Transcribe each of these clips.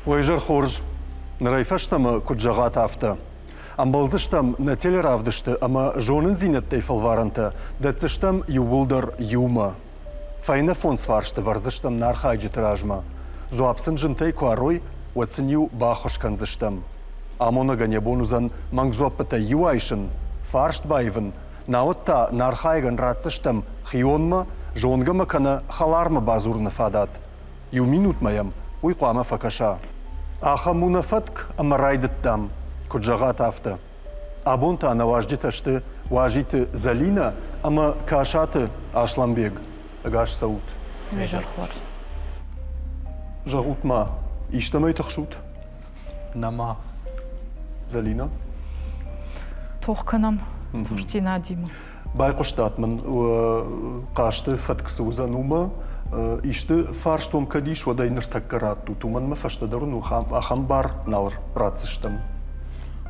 Уӕ изӕр хорз! Нырӕй фӕстӕмӕ, куыд зӕгъат, афтӕ. Ӕмбӕлдзыстӕм нӕ телеравдысты ӕмӕ зонындзинӕдтӕй фӕлварӕнтӕ дӕтдзыстӕм иууылдӕр иумӕ. Фӕйнӕ фондз фарсты вӕрдзыстӕм нӕ архайджыты размӕ. Дзуапп сын зынтӕй куы арой, уӕд сын-иу баххуыс кӕндзыстӕм. Амонӕгӕн йӕ бон уыдзӕн мӕнг дзуаппытӕй иу айсын, фарст баивын, науӕд та нӕ архайӕгӕн ратдзыстӕм хионмӕ, зонгӕмӕ кӕнӕ хӕлармӕ бадзурыны фадат. Иу минутмӕ йӕм уый хъуамӕ фӕкӕса. Ахӕм у нӕ фӕтк ӕмӕ райдыдтам, куыд зӕгъат, афтӕ. Абон та нӕ уазджытӕ сты Уазиты Зӕлинӕ ӕмӕ Касаты Аслӕнбег. Ӕгас цӕут. Изӕр хорз. Зӕгъут-ма, истӕмӕй тыхсут? Нӕма. Зӕлинӕ? Тох кӕнӕм тыхстдзинадимӕ. Байхъуыстат мын хъазты фӕтк цы уыдзӕн, уымӕ. Исты фарст уӕм кӕд ис, уӕд ӕй ныртӕккӕ раттут. Уымӕн мӕ фӕстӕдӕр уын ахӕм бар нал ратдзыстӕм.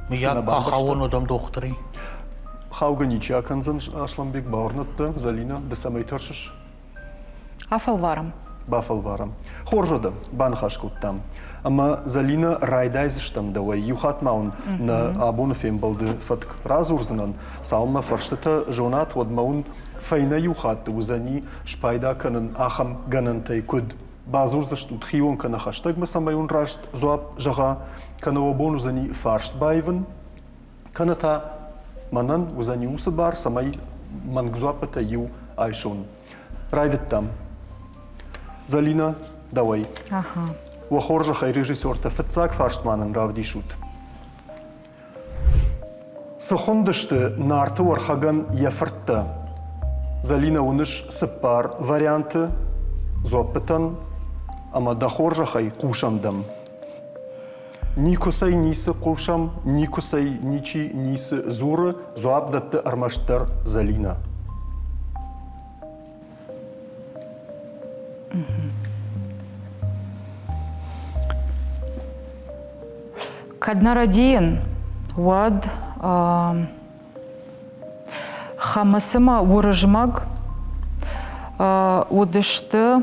Мыййаг куы ахауон, уӕд ӕм дохтыри? Хаугӕ ничи акӕндзӕн, Аслӕнбег, бауырнӕд дӕ, Зӕлинӕ, ды цӕмӕй тӕрсыс? Афӕлварӕм. Бафӕлварӕм. Хорз уӕдӕ, баныхас кодтам. Ӕмӕ, Зӕлинӕ, райдайдзыстӕм дӕуӕй. Иу хатт ма уын нӕ абоны фембӕлды фӕтк радзурдзынӕн. Цалынмӕ фӕрстытӕ зонат, уӕдмӕ уын фӕйнӕ иу хатты уыдзӕни спайда кӕнын ахӕм гӕнӕнтӕй, куыд бадзурдзыстут хион кӕнӕ хӕстӕгмӕ, цӕмӕй уын раст дзуапп зӕгъа, кӕнӕ уӕ бон уыдзӕни фарст баивын, Кӕнӕ та мӕнӕн уыдзӕни уыцы бар, цӕмӕй мӕнг дзуаппытӕ иу айсон. Райдыдтам. Зӕлинӕ, дӕуӕй. Ага. Уӕ хорзӕхӕй режиссертӕ фыццаг фарст ма нын равдисут. Цы хуындысты Нарты Уӕрхӕгӕн йӕ фырттӕ? Зӕлинӕ, уыныс цыппар варианты дзуаппытӕн ӕмӕ дӕ хорзӕхӕй хъусӕм дӕм. Никуыцӕй ницы хъусӕм, никуыцӕй ничи ницы дзуры, дзуапп дӕтты ӕрмӕстдӕр Зӕлинӕ. Кӕд нӕ рӕдийын, уӕд Хӕмыцы ма Уырызмӕг уыдысты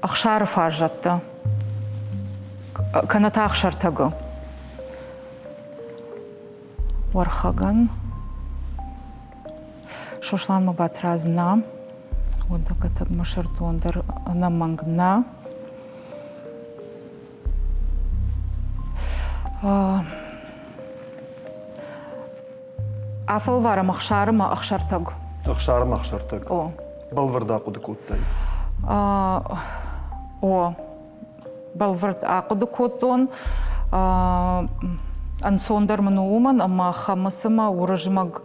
Ӕхсары фаззӕттӕ кӕнӕ та ӕхсӕртӕгы. Уӕрхӕгӕн Сосланмӕ Батрадз нӕ, уӕдӕгӕтӕгмӕ Сырдон дӕр ӕнӕмӕнг нӕ. Афӕлварӕм Ӕхсары мӕ Ӕхсӕртӕг. Ӕхсары мӕ Ӕхсӕртӕг. О. Бӕлвырд ахъуыды кодтай? О, бӕлвырд ахъуыды кодтон. Ӕнцондӕр мын у уымӕн, ӕмӕ Хӕмыцы мӕ Уырызмӕг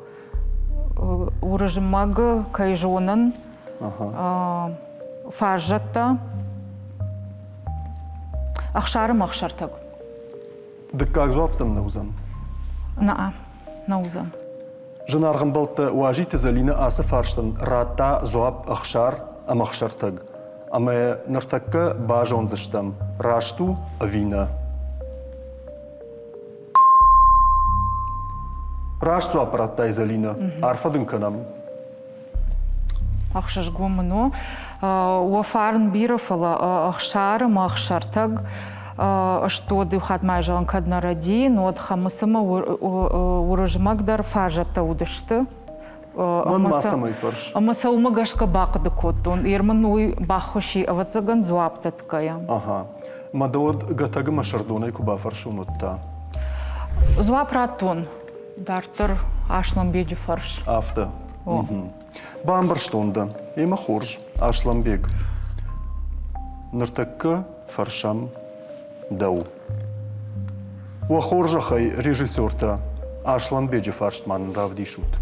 Уырызмӕг кӕй зонын, фаззӕттӕ. Ӕхсары мӕ Ӕхсӕртӕг. Дыккаг дзуапп дӕм нӕ уыдзӕн? Нӕ, нӕ уыдзӕн. Зынаргъ ӕмбӕлттӕ, Уазиты Зӕлинӕ ацы фарстӕн радта дзуапп Ӕхсар ӕмӕ Ӕхсӕртӕг. Ӕмӕ ныртӕккӕ базондзыстӕм, раст у ӕви нӕ. Раст дзуапп радтай, Зӕлинӕ. Арфӕ дын кӕнӕм. Ӕхсызгон мын у. Уӕ фарн бирӕ, фӕлӕ Ӕхсар ӕмӕ Ӕхсӕртӕг стод иу хатт ма зӕгъын, кӕд нӕ рӕдийын, уӕд Хӕмыц ӕмӕ Уырызмӕг дӕр фаззӕттӕ уыдысты. Мӕн ма цӕмӕй фӕрс? Ӕмӕ сӕ уымӕ гӕсгӕ бахъуыды кодтон. Ер мын уый баххуыс и, ӕвӕццӕгӕн, дзуапп дӕтгӕйӕ. Ага. Мӕ дӕ уӕд Гӕтӕг ӕмӕ Сырдонӕй куы бафӕрсон, уӕд та? Дзуапп радтон. Дарддӕр Аслӕнбеджы фӕрс. Афтӕ. Бамбӕрстон дӕ. Эмӕ хорз, Аслӕнбег. Ныртӕккӕ фӕрсӕм дӕу. Уӕ хорзӕхӕй, режиссертӕ, Аслӕнбеджы фарст ма нын равдисут.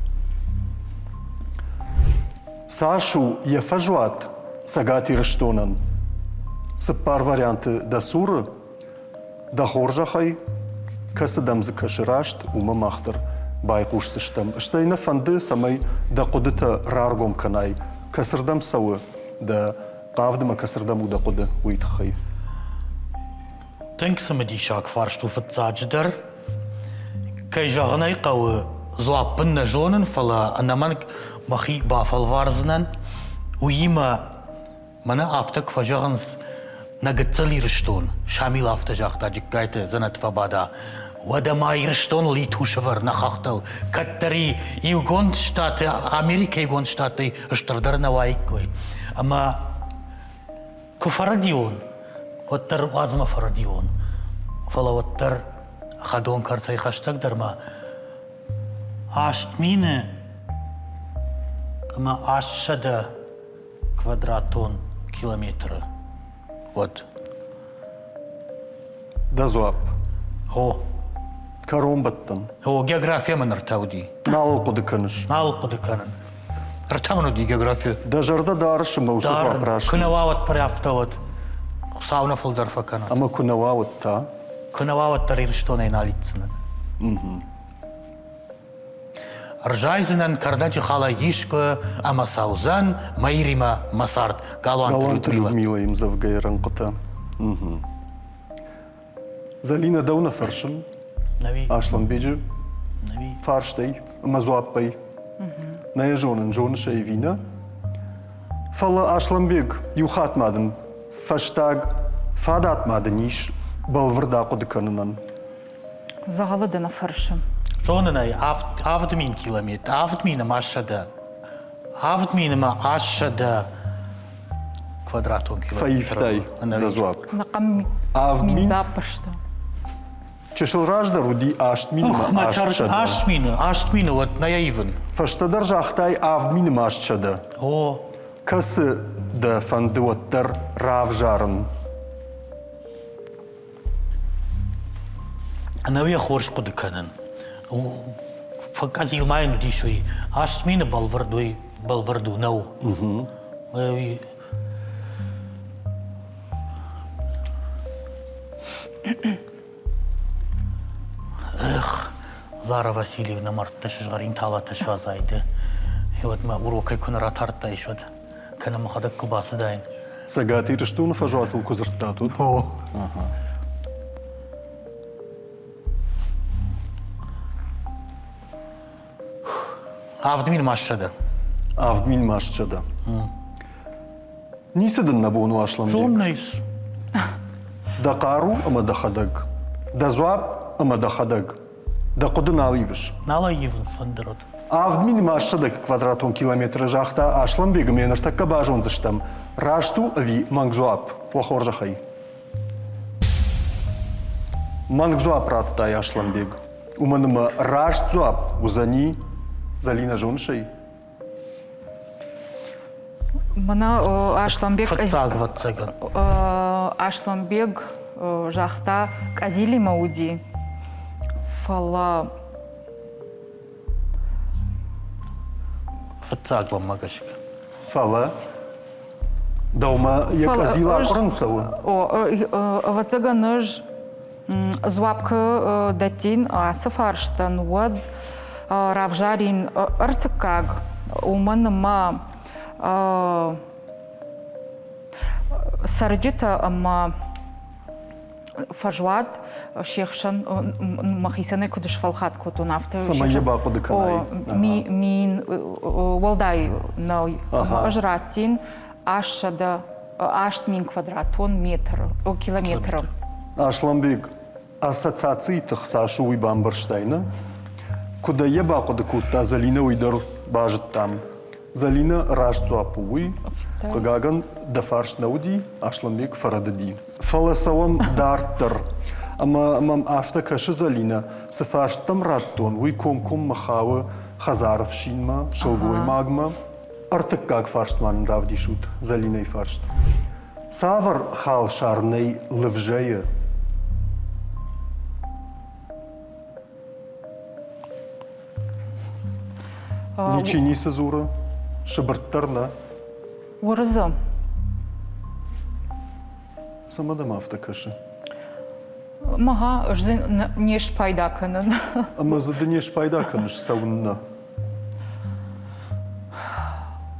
Цас у йӕ фӕзуат Цӕгат Ирыстонӕн? Цыппар варианты дӕ цуры Дӕ хорзӕхӕй, кӕцы дӕм дзы кӕсы раст, уымӕ мах дӕр байхъусдзыстӕм. Стӕй нӕ фӕнды, цӕмӕй дӕ хъуыдытӕ раргом кӕнай, кӕцырдӕм цӕуы дӕ хъавд ӕмӕ кӕцырдӕм у дӕ хъуыды, уый тыххӕй. Тынг цымыдисаг фарст у фыццаджыдӕр. Кӕй зӕгъын ӕй хъӕуы, дзуапп ын нӕ зонын, фӕлӕ ӕнӕмӕнг мӕхи бафӕлвардзынӕн. Уыимӕ. Мӕнӕ афтӕ куы фӕзӕгъынц, нӕ гыццыл Ирыстон, Шамил афтӕ загъта Джыккайты дзӕнӕт фӕбада, уӕдӕ ма Ирыстоныл иту сывӕр нӕ хӕхтыл, кӕддӕри Иугонд Штаты, Америкӕйы Иугонд Штаттӕй стырдӕр нӕ уаиккой. Ӕмӕ куы фӕрӕдион, уӕддӕр уадз мӕ фӕрӕдион, фӕлӕ уӕддӕр хӕдон кӕрцӕй хӕстӕгдӕр ма 8000 ӕмӕ 800 квадратон километры уӕд. Дӕ дзуапп. О. Кӕронбӕттӕн. О, география мын ӕртӕ уыди. Нал хъуыды кӕныс? Нал хъуыды кӕнын. Ӕртӕ мын уыди география. Дӕ зӕрдӕ дарыс ӕмӕ уыцы дзуапп раст. Куы нӕ уа, уӕд прӕфтӕ уӕд. Хуыцау нӕ фылдӕр фӕкӕнӕд. Ӕмӕ куы нӕ уа, уӕд та? Куы нӕ уа, уӕддӕр Ирыстонӕй нал итдзынӕн. Ӕрзайдзынӕн кӕрдӕджы халӕй искуы ӕмӕ цӕудзӕн мӕ Иримӕ мӕ цард Галуанты Галуанты Людмила. Людмилайы ӕмдзӕвгӕйы рӕнхъытӕ. Зӕлинӕ, дӕу нӕ фӕрсын? Нӕви. Аслӕнбеджы Нӕви. фарстӕй ӕмӕ дзуаппӕй. Нӕ йӕ зонын, зоныс ӕй ӕви нӕ? Фӕлӕ Аслӕнбег, иу хатт ма дын фӕстаг фадат ма дын ис бӕлвырд ахъуыды кӕнынӕн. Дзӕгъӕлы дӕ нӕ фӕрсы. Зонын ӕй, 7000 километр, 7000 ӕмӕ 100. 7000 ӕмӕ 800 квадратон километр. Фӕивтай дӕ дзуапп. Нӕхъӕн 7000? мин заппӕрста. Чысыл раздӕр уыди 8000 ӕмӕ 800. 8000, 8000 уӕд нӕ ивын. Фӕстӕдӕр загътай 7000 ӕмӕ 800. О. Кӕцы дӕ фӕнды уӕддӕр равзарын? Ӕнӕуи хорз хъуыды кӕнын. Фӕкъӕдзил ма йын уыдис уый. 8000 бӕлвырд уый бӕлвырд у, нӕу. Уый Эх, Зара Васильевна мӕрдты сызгъӕрин талатӕ суадзайды. Уӕд мӕ урокӕй куы нӕ ратардтаис, уӕд кӕнӕ мӕхӕдӕг куы бацыдаин. Цӕгат Ирыстоны фӕзуатыл куы дзырдтат, уӕд? О. 7000 ма ссӕдӕ. 7000 ма ссӕдӕ. Ницы дын нӕ бон у, Асланбег? Зон Дӕ хъару ӕмӕ дӕхӕдӕг. Дӕ дзуапп ӕмӕ дӕхӕдӕг. Дӕ хъуыды нал ивыс? Нал ӕй ивын фӕндырод. 7800 квадратон километры загъта Асланбег ӕмӕ ныртӕккӕ базондзыстӕм, раст у ӕви мӕнг дзуапп, уӕ хорзӕхӕй. Мӕнг дзуапп радтай Асланбег. Уымӕн ӕмӕ раст дзуапп уыдзӕни, Зӕлинӕ зоныс ӕй? Мӕнӕ Асланбег Фыццаг, ӕвӕццӕгӕн. Асланбег загъта, къӕдзилимӕ уыди, фӕлӕ Фыццаг мӕнмӕ гӕсгӕ. Фӕлӕ дӕумӕ йӕ къӕдзил акъуырын цӕуы? О, ӕвӕццӕгӕн ӕз дзуапп куы дӕттин ацы фарстӕн, уӕд равзарин ӕртыккаг, уымӕн ӕмӕ цӕрджытӕ ӕмӕ фӕзуат се хсӕн мӕхицӕн куыд сфӕлхат кодтон, афтӕ Цӕмӕй йӕ бахъуыды кӕнай. Мин уӕлдай нӕу. Ӕз раттин 8000 квадратон метры, километры. Асланбег, ассоциацийы тых цас у, уый бамбӕрстай, нӕ? Куыд ӕй йӕ бахъуыды кодта Зӕлинӕ, уый дӕр базыдтам. Зӕлинӕ раст дзуапп у уый. Хъыгагӕн, дӕ фарст нӕ уыди, Асланбег фӕрӕдыди. Фӕлӕ цӕуӕм дарддӕр. Ӕмӕ мӕм афтӕ кӕсы, Зӕлинӕ, цы фарст дӕм радтон, уый комкоммӕ хауы хӕдзары фсинмӕ, сылгоймагмӕ. Ӕртыккаг фарст ма нын равдисут, Зӕлинӕйы фарст. Цавӕр халсар нӕй лывзӕйы? Ничи ницы дзуры, сыбыртт дӕр нӕ. Уырыдзы. Цӕмӕ дӕм афтӕ кӕсы? Мага, ӕз дзы не спайда кӕнын. Ӕмӕ дзы ды не спайда кӕныс цӕуыннӕ?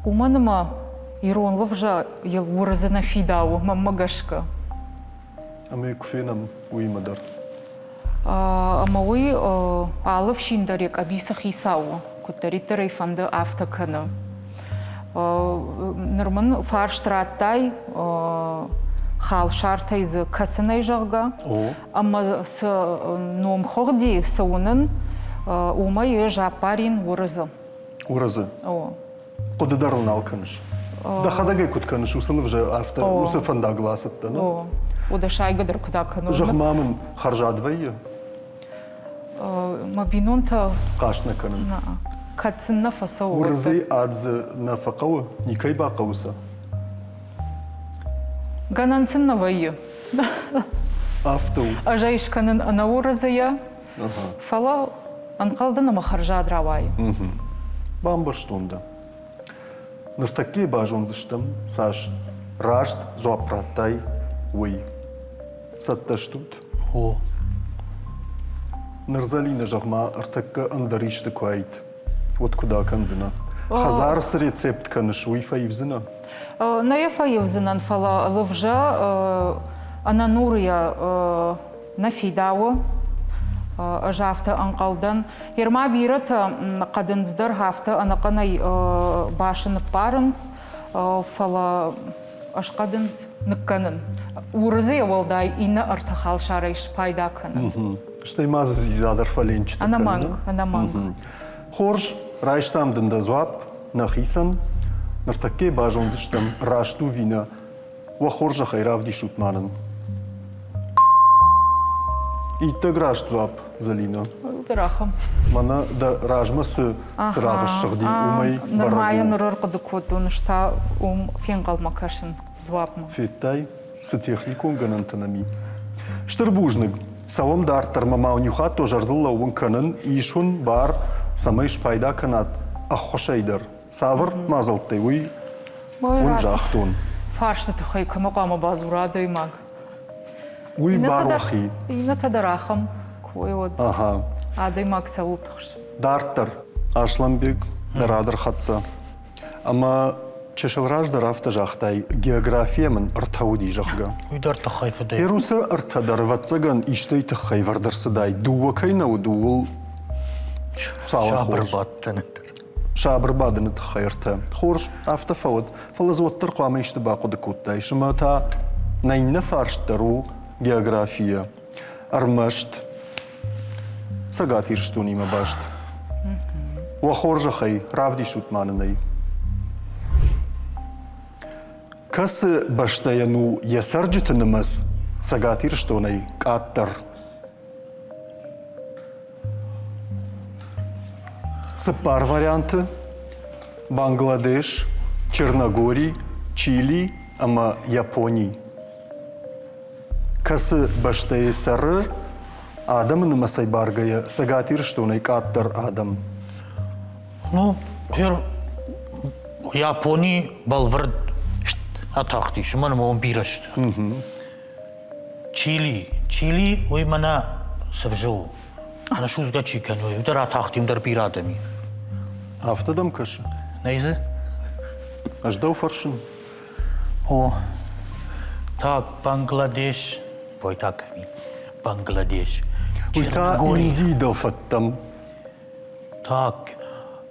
Уымӕн ӕмӕ ирон лывзӕ йыл уырыдзы нӕ фидауы, мӕнмӕ гӕсгӕ. Ӕмӕ куы фенӕм уыимӕ дӕр. Ӕмӕ уый алы фсин дӕр йӕ къӕбицы хицау у, куыддӕриддӕр ӕй фӕнды, афтӕ кӕны. Ныр мын фарст радтай халсартӕй дзы кӕсынӕй, зӕгъгӕ. Ӕмӕ цы номхыгъди, цы уынын, уымӕй ӕз аппарин уырыдзы. Уырыдзы? О. Хъуыды дӕр ыл нал кӕныс? Дӕхӕдӕг ӕй куыд кӕныс, уыцы нывзӕ афтӕ уыцы фӕндагыл ацыдтӕ, нӕ? О. Уӕдӕ сайгӕ дӕр куыд акӕнон? Зӕгъ ма мын, хӕрзад вӕййы? Мӕ бинонтӕ хъаст нӕ кӕнынц. Кӕд сын нӕ фӕцӕуы. Уырыдзыйы ад дзы нӕ фӕхъӕуы, никӕй бахъӕуы сӕ? Гӕнӕн сын нӕ вӕййы. Афтӕ у. Ӕз ӕй скӕнын ӕнӕ уырыдзыйӕ, фӕлӕ ӕнхъӕлдӕн ӕмӕ хӕрзад рауайы. Бамбӕрстон дӕ. Ныртӕккӕ базондзыстӕм, цас раст дзуапп радтай, уый. Цӕттӕ стут? О. Ныр Зӕлинӕ, зӕгъ-ма, ӕртӕккӕ ӕндӕр исты куы аид, уӕд куыд акӕндзынӕ? Хӕдзары цы рецепт кӕныс, уый фӕивдзынӕ? Нӕ йӕ фӕивдзынӕн, фӕлӕ лывзӕ ӕнӕнурыйӕ нӕ фидауы. Ӕз афтӕ ӕнхъӕл дӕн. Ерма бирӕтӕ хъӕдындз дӕр афтӕ ӕнӕхъӕнӕй басы ныппарынц, фӕлӕ ӕз хъӕдындз ныккӕнын. Уырыдзыйӕ уӕлдай иннӕ ӕртӕ халсарӕй спайда кӕнын. Стӕй ма дзы дзидза дӕр фӕленчытӕ Ӕнӕмӕнг, ӕнӕмӕнг. Хорз, райстам дын дӕ дзуапп нӕхицӕн. Ныртӕккӕ базондзыстӕм, раст у ӕви нӕ. Уӕ хорзӕхӕй равдисут ма нын. Иттӕг раст дзуапп, Зӕлинӕ. Дӕрахӕм. Мӕнӕ дӕ размӕ цы цырагъ ссыгъди, уымӕй Нырма йӕ ныр ӕрхъуыды кодтон, ӕз та уым фенхъӕлмӕ кӕсын дзуапмӕ. Федтай, цы техникон гӕнӕнтӕ нӕм и? Стыр бузныг. Цӕуӕм дарддӕр мӕ ма уын иу хатт зӕрдыл лӕууын кӕнын, ис уын бар, цӕмӕй спайда кӕнат ӕххуысӕй дӕр. Цавӕр мадзӕлттӕй, уый уын загътон. Фарсты тыххӕй кӕмӕ хъуамӕ бадзура адӕймаг? Уый барохи. Иннӕтӕ дӕр ахӕм кой уӕд. Ага. Адӕймаг цӕуыл тыхсы? Дарддӕр Аслӕнбег дӕ рад ӕрхӕццӕ. Ӕмӕ чысыл раздӕр афтӕ загътай, географийӕ мын ӕртӕ уыди, зӕгъгӕ. Уый дӕр тыххӕй фыдӕй. Перусы ӕртӕ дӕр, ӕвӕццӕгӕн, истӕй тыххӕй вӕрд ӕрцыдаид. Дыууӕ кӕй нӕ уыд, ууыл Хуыцауӕн Сабыр хорз. бадтӕн дӕр. Сабыр бадыны тыххӕй ӕртӕ. Хорз, афтӕ фӕуӕд, фӕлӕ дзы уӕддӕр хъуамӕ исты бахъуыды кодтаис. Ӕмӕ та нӕ иннӕ фарст дӕр у географийӕ. Ӕрмӕст Цӕгат Ирыстонимӕ баст. Уӕ хорзӕхӕй, равдисут ма нын ӕй. Кӕцы бӕстӕйӕн у йӕ цӕрджыты нымӕц Цӕгат Ирыстонӕй къаддӕр? Цыппар варианты: Бангладеш, Черногори, Чили ӕмӕ Япони. Кӕцы бӕстӕйы цӕры адӕмы нымӕцӕй баргӕйӕ Цӕгат Ирыстонӕй къаддӕр адӕм? Ну, Япони бӕлвырд атахтис, уымӕн ӕмӕ уым бирӕ сты. Чили. Чили, уый мӕнӕ цы у. Ӕнӕсудзгӕ чи кӕны, уый дӕр атахти, уым дӕр бирӕ адӕм и. Афтӕ дӕм кӕсы? Нӕй дзы? Ӕз дӕу фӕрсын. О, так, Бангладеш. Ой, так, Бангладеш. Уый та Индийы дӕлфӕдтӕм. Так,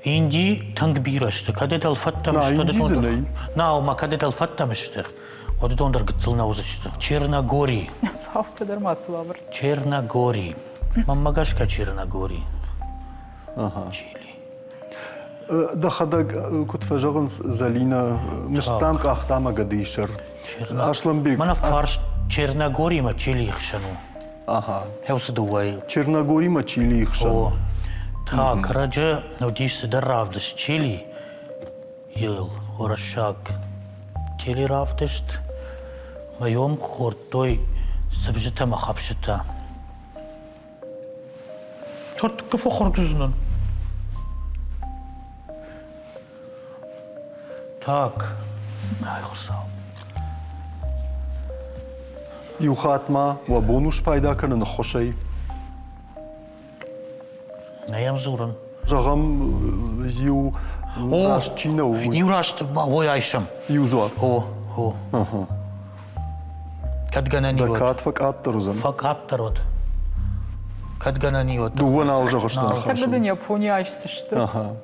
Инди тынг бирӕ сты. Кӕд дӕлфӕдтӕм сты, Инди дзы нӕй. Нау, ма кӕд дӕлфӕдтӕм сты, уӕд уыдон дӕр гыццыл нӕ уыдзысты. Черногори. Афтӕ дӕр ма цы уавӕр. Черногори. Мӕнмӕ гӕсгӕ Черногори. Ага. Чили. Дӕхӕдӕг куыд фӕзӕгъынц, Зӕлинӕ, мыстам къахта ӕмӕ гӕдыйы сӕр. Аслӕнбег. Мӕнӕ фарст Черногоримӕ Чилийы хсӕн у. Ага. Уыцы дыууӕйы. Черногоримӕ Чилийы хсӕн. О. Так, раджы уыдис цыдӕр равдыст Чили, йыл уырыссаг телеравдыст. Мӕйом хордтой цывзытӕ ӕмӕ хӕфсытӕ. Тӕртгӕ фӕхӕрд уыдзынӕн. Так, ай Хуыцау. Иу хатт ма уӕ бон у спайда кӕнын ӕххуысӕй? Нӕ йӕм дзурын. Зӕгъӕм, иу раст чи нӕ у. Иу раст, ой, айсӕм. Иу дзуапп. О, о. Кӕд гӕнӕн Дӕ кад фӕкъаддӕр уыдзӕн? Фӕкъаддӕр уӕд. Кӕд гӕнӕн и уӕд. Дыууӕ нал зӕгъыс дӕ ныхасы. Кӕд дын Япони айсдзысты. Ага.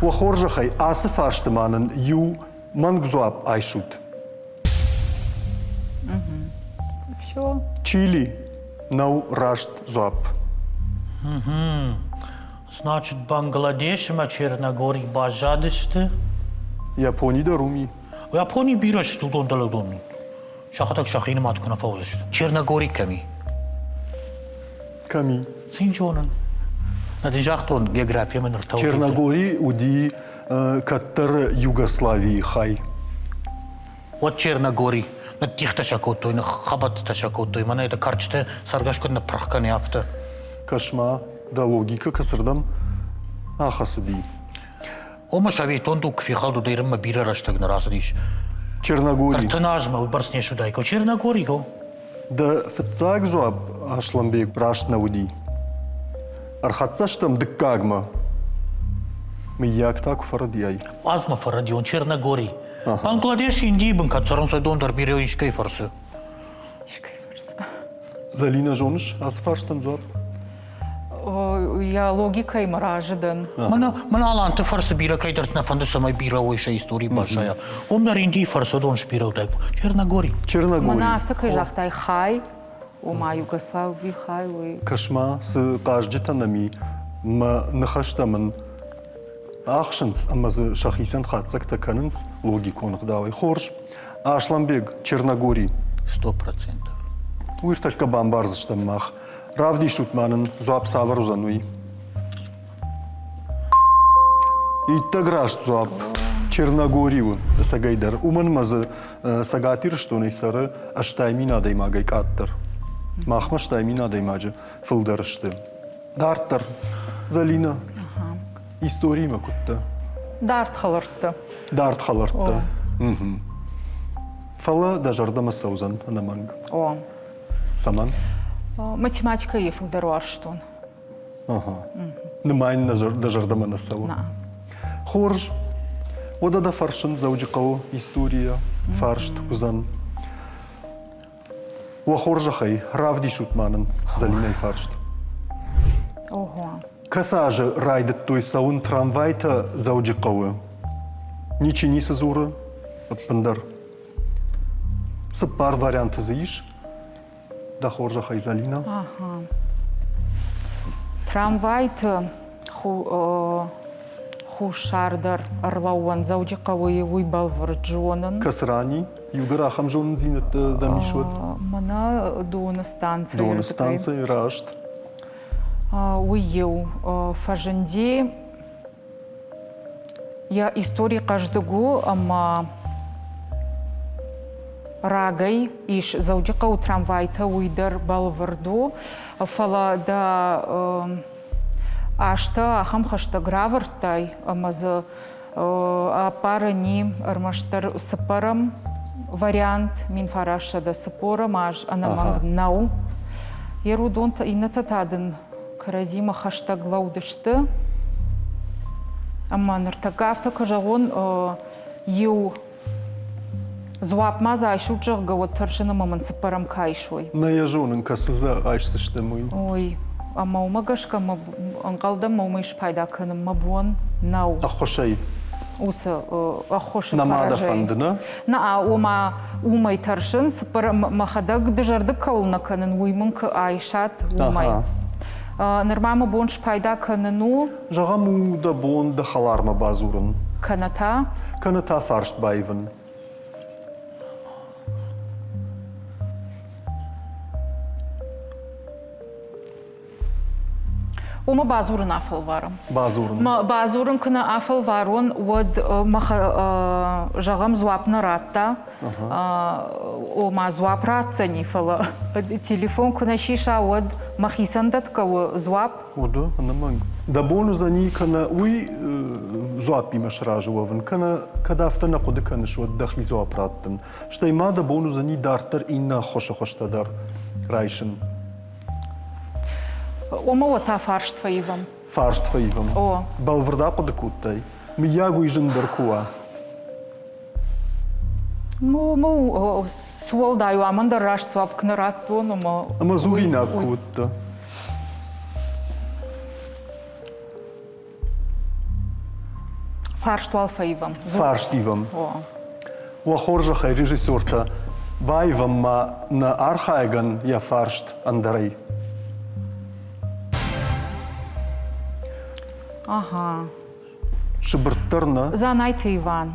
Уӕ хорзӕхӕй, ацы фарсты ма нын иу мӕнг дзуапп айсут. Все. Чили нӕу раст дзуапп. Значит, Бангладеш ӕмӕ Черногори баззадысты. Япони дӕр уым и. Япони бирӕ сты, уыдон дӕлӕдон. Сӕхӕдӕг сӕхи нымад куы нӕ фӕуыдзысты. Черногори кӕм и? Кӕм и? Цин зонын. Нӕ дын загътон, географийӕ ныр Черногори уыди кӕддӕр Югославийы хай. Уӕд Черногори ныддихтӕ сӕ кодтой, ныххабӕттӕ сӕ кодтой, мӕнӕ это кӕрчытӕ цӕргӕс куыд ныппырх кӕны, афтӕ. Кӕс-ма, дӕ логикӕ кӕцырдӕм ахӕцыди? Ома советон дуг фехӕлд уыд, Ирмӕ бирӕ рӕстӕг нӕ рацыдис. Черногори. 30 азмӕ уыйбӕрц не суыдаиккой. Черногори, о. Дӕ фыццаг дзуапп, Аслӕнбег, раст нӕ уыди. Ӕрхӕццӕ стӕм дыккагмӕ. Мыййаг та куы фӕрӕдийай. Азмӕ фӕрӕдион, Черногори. Бангладеш Индийы бын кӕд цӕрынц, уыдон дӕр бирӕ искӕй фӕрцы. Искӕй фӕрцы. Зӕлинӕ, зоныс ацы фарстӕн дзуапп? Йӕ логикӕимӕ разы дӕн. Мӕнӕ, мӕнӕ Аланты фӕрцы бирӕ кӕйдӕрты нӕ фӕнды, цӕмӕй бирӕ уой сӕ истори баззайа. Уым дӕр Индийы фӕрцы уыдон сбирӕ Черногори. Черногори. Мӕнӕ афтӕ кӕй загътай, хай, ома Югославий хай, уый. Кӕс-ма, цы хъазджытӕ нӕм и, мӕ ныхӕстӕ мын ахсынц ӕмӕ дзы сӕхицӕн хатдзӕгтӕ кӕнынц логикон ӕгъдауӕй. Хорз. Асланбег, Черногори. 100%. Уый ӕртӕккӕ бамбардзыстӕм мах. Равдисут ма нын, дзуапп цавӕр уыдзӕн, уый. Иттӕг раст дзуапп. Черногори у, ӕцӕгӕйдӕр. Уымӕн ӕмӕ дзы Цӕгат Ирыстонӕй цӕры 8000 адӕймагӕй къаддӕр. Махмӕ 8000 адӕймаджы фылдӕр сты. Дарддӕр, Зӕлинӕ, историимӕ куыдтӕ? Дард хӕлӕрттӕ. Дард хӕлӕрттӕ. Фӕлӕ дӕ зӕрдӕмӕ цӕудзӕн ӕнӕмӕнг. О. Цӕмӕн? Математикӕйы фылдӕр уарзтон. Ага. Нымайын дӕ зӕрдӕмӕ нӕ цӕуы. Нӕ. Хорз. Уӕдӕ дӕ фӕрсын Дзӕуджыхъӕуы историйӕ фарст уыдзӕн. Уӕ хорзӕхӕй, равдисут ма нын Зӕлинӕйы фарст. Ого. Кӕцы азы райдыдтой цӕуын трамвайтӕ Дзӕуджыхъӕуы? Ничи ницы дзуры ӕппындӕр. Цыппар варианты дзы ис. Дӕ хорзӕхӕй, Зӕлинӕ. Ага. Трамвайты хуссар дӕр ӕрлӕууӕн Дзӕуджыхъӕуы уый бӕлвырд зонын. Кӕцы рани? Иугӕр ахӕм зонындзинӕдтӕ дӕм ис, уӕд? Мӕнӕ Доны станцӕйы. Доны станцӕйы, раст. Уый иу фӕзынди йӕ истори хъӕздыг у ӕмӕ рагӕй ис Дзӕуджыхъӕуы трамвайтӕ, уый дӕр бӕлвырд у, фӕлӕ дӕ азтӕ ахӕм хӕстӕг равӕрдтай ӕмӕ дзы ӕппарӕн и ӕрмӕстдӕр цыппӕрӕм вариант 1940 аз ӕнӕмӕнг нӕу. Йе уыдон иннӕтӕ та дын кӕрӕдзимӕ хӕстӕг лӕуд сты. Ӕмӕ ныртӕккӕ афтӕ куы зӕгъон, иу дзуапп ма дзы айсут, зӕгъгӕ, уӕд тӕрсын ӕмӕ мын цыппӕрӕм кӕй айсой. Нӕ йӕ зонын, кӕцы дзы айсдзыстӕм, уый. Ой, ӕмӕ уымӕ гӕсгӕ мӕ ӕнхъӕлдӕн мӕ уымӕй спайда кӕнын мӕ бон нӕу. Ӕххуысӕй? Уыцы ӕххуысы Нӕма дӕ фӕнды, нӕ? Нӕ, ома уымӕй тӕрсын, цыппар мӕхӕдӕг дызӕрдыг кӕуыл нӕ кӕнын, уый мын куы айсат, уымӕй. Нырма мӕ бон спайда кӕнын у. Зӕгъӕм, у дӕ бон дӕ хӕлармӕ бадзурын. Кӕнӕ та? Кӕнӕ та фарст баивын. Уымӕ бадзурын афӕлварӕм. Бадзурын. Бадзурын куы нӕ афӕлварон, уӕд зӕгъӕм, дзуапп нӕ радта. Ома дзуапп ратдзӕни, фӕлӕ телефон куы нӕ сиса, уӕд мӕхицӕн дӕтгӕ у дзуапп. Уыды, ӕнӕмӕнг. Дӕ бон уыдзӕни кӕнӕ уый дзуаппимӕ сразы уӕвын, кӕнӕ кӕд афтӕ нӕ хъуыды кӕныс, уӕд дӕхи дзуапп раттын. Стӕй ма дӕ бон уыдзӕни дарддӕр иннӕ ӕххуысы хуызтӕ дӕр райсын. Ома уӕ та фарст фӕивӕм. Фарст фӕивӕм. О. Бӕлвырд ахъуыды кодтай? Мыййаг уый зындӕр куы уа. Ну, ну, цы уӕлдай у, амӕн дӕр раст дзуапп куы нӕ радтон, ӕмӕ... Ӕмӕ дзуринаг куы уыдтӕ. Фарст уал фӕивӕм. Фарст ивӕм. Уӕ хорзӕхӕй, режиссертӕ, баивӕм ма нӕ архайӕгӕн йӕ фарст ӕндӕрӕй. Ага. Сыбыртт дӕр нӕ. Дзанайты Иван.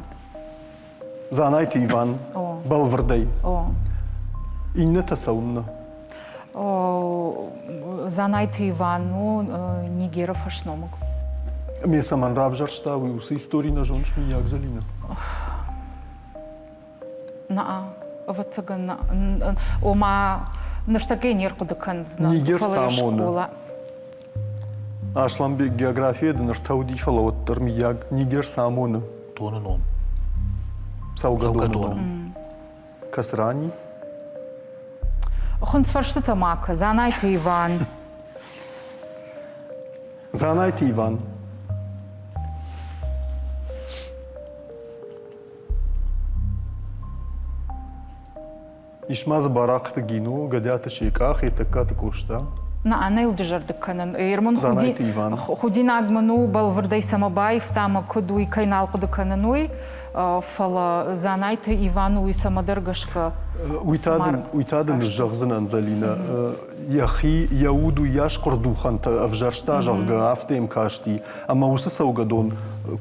Дзанайты Иван. Бӕлвырдӕй. Иннӕтӕ цӕуыннӕ? Дзанайты Иван у Нигеры фӕсномыг. Ме цӕмӕн равзӕрста, уый уыцы истори нӕ зоныс, миййаг, Зӕлинӕ? Наа, ӕвӕццӕгӕн, ома ныртӕккӕ не рхъуыды кӕндзынӕн. Нигер цы амоны? Асланбег географийӕ дын ӕртӕ уыди, фӕлӕ уӕддӕр, миййаг, Нигер цы амоны? Доны ном. Цӕугӕдоны ном. Касрани? Хынцфӕрстытӕ ма кӕ, Дзанайты Иван. Дзанайты Иван. Ис ма дзы Барахъты Гино, Гӕдиаты Секъа, Хетӕгкаты Къоста. На, ӕнӕ дызӕрдыг кӕнын. Ермон худинаг мын у, бӕлвырдӕй цӕмӕ баивта ӕмӕ куыд уый кӕй нал хъуыды кӕнын, уый. Фӕлӕ Дзанайты Иван уый цӕмӕдӕр гӕсгӕ Уый та дын, уый та дын зӕгъдзынӕн, Зӕлинӕ, йӕхи, йӕ уд уыйас хъуырдухӕнтӕ ӕвзӕрста, зӕгъгӕ, афтӕ йӕм касти. Ӕмӕ уыцы цӕугӕдон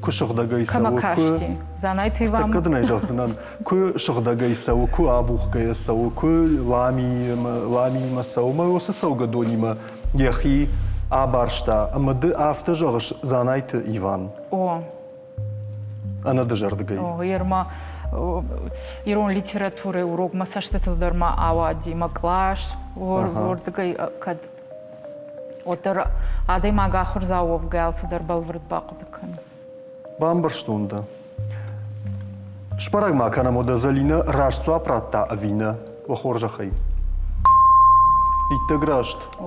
куы сыгъдӕгӕй Кӕмӕ цӕуы, куы касти? Дзанайты Иван? Тӕккӕ дын ӕй зӕгъдзынӕн, куы сыгъдӕгӕй цӕуы, куы абухгӕйӕ цӕуы, куы ламиимӕ, ламиимӕ цӕуы, ӕмӕ уыцы цӕугӕдонимӕ йӕхи абарста. Ӕмӕ ды афтӕ зӕгъыс Дзанайты Иван. О. Ӕнӕдызӕрдыгӕй. О, ерма ирон литературӕйы урок мӕ цӕстытыл дӕр ма ауади, мӕ кълас, уырдыгӕй кӕд уӕддӕр адӕймаг ахуырдзау уӕвгӕ алцыдӕр бӕлвырд бахъуыды кӕны. Бамбӕрстон дӕ. Сбӕрӕг ма кӕнӕм, уӕдӕ Зӕлинӕ раст дзуапп радта ӕви нӕ, уӕ хорзӕхӕй. Иттӕг раст. О.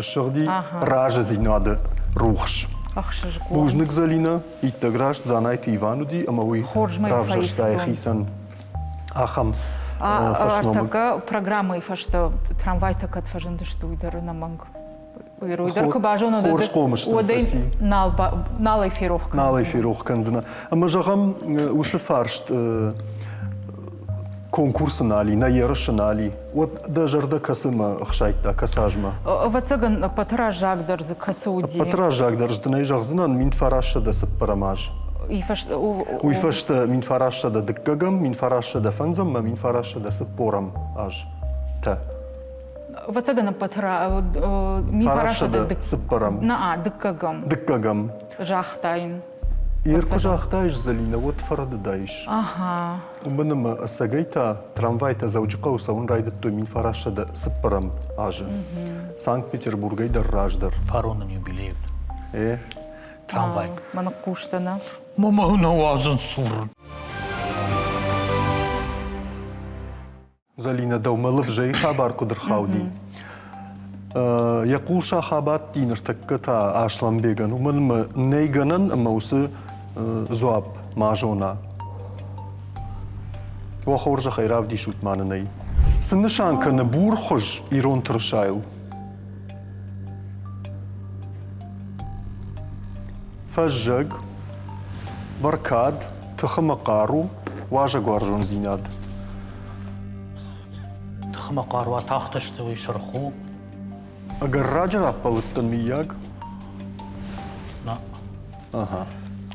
Ссыгъди разыдзинады рухс. Ӕхсызгон. Бузныг, Зӕлинӕ, иттӕг раст Дзанайты Иван уыди ӕмӕ уый равзӕрста йӕхицӕн ахӕм фӕсномыг. Ӕртӕккӕ программӕйы фӕстӕ трамвайтӕ кӕд фӕзындысты, уый дӕр ӕнӕмӕнг. Уый дӕр куы базоны, хорз хъомыс уӕд ӕй нал, нал ӕй ферох кӕндзынӕ. Нал ӕй ферох кӕндзынӕ. Ӕмӕ зӕгъӕм, уыцы фарст конкурсы нал и, нӕ ерысы нал и, уӕд дӕ зӕрдӕ кӕцымӕ ӕхсайдта, кӕцы азмӕ? Ӕвӕццӕгӕн, ӕппӕты раззагдӕр дзы кӕцы уыди? Ӕппӕты раззагдӕр дзы дын ӕй зӕгъдзынӕн 1904 аз. Уый фӕстӕ 1902, 1905 ӕмӕ 1940 азтӕ. Ӕвӕццӕгӕн, ӕппӕты 1904. Нӕ, дыккӕгӕм. Дыккӕгӕм. Загътаин. Ир куы загътаис, Зӕлинӕ, уӕд фӕрӕдыдаис. Ага. Уымӕн ӕмӕ ӕцӕгӕй та трамвайтӕ Дзӕуджыхъӕуы цӕуын райдыдтой 1904 азы. Санкт-Петербургӕй дӕр раздӕр. Фароны юбилей. Э? Трамвай. Мӕ ныхъхъустӕ нӕ. Мама нӕ уадзын сурын. Зӕлинӕ, дӕумӕ лывзӕйы хабар куыд ӕрхауди? Йӕ хъул сах абадти ныртӕккӕ та Аслӕнбегӕн, уымӕн ӕмӕ нӕй гӕнӕн ӕмӕ уыцы дзуапп ма зона. Уӕ хорзӕхӕй равдисут ма нын ӕй. Цы нысан кӕны бур хуыз ирон тырысайыл? Фӕззӕг, бӕркад, тых ӕмӕ хъару, уазӕгуарзондзинад. Тых ӕмӕ хъару атахтысты, уый сырх у. Ӕгӕр раджы раппӕлыдтӕн, мыййаг? Нӕ. Ага.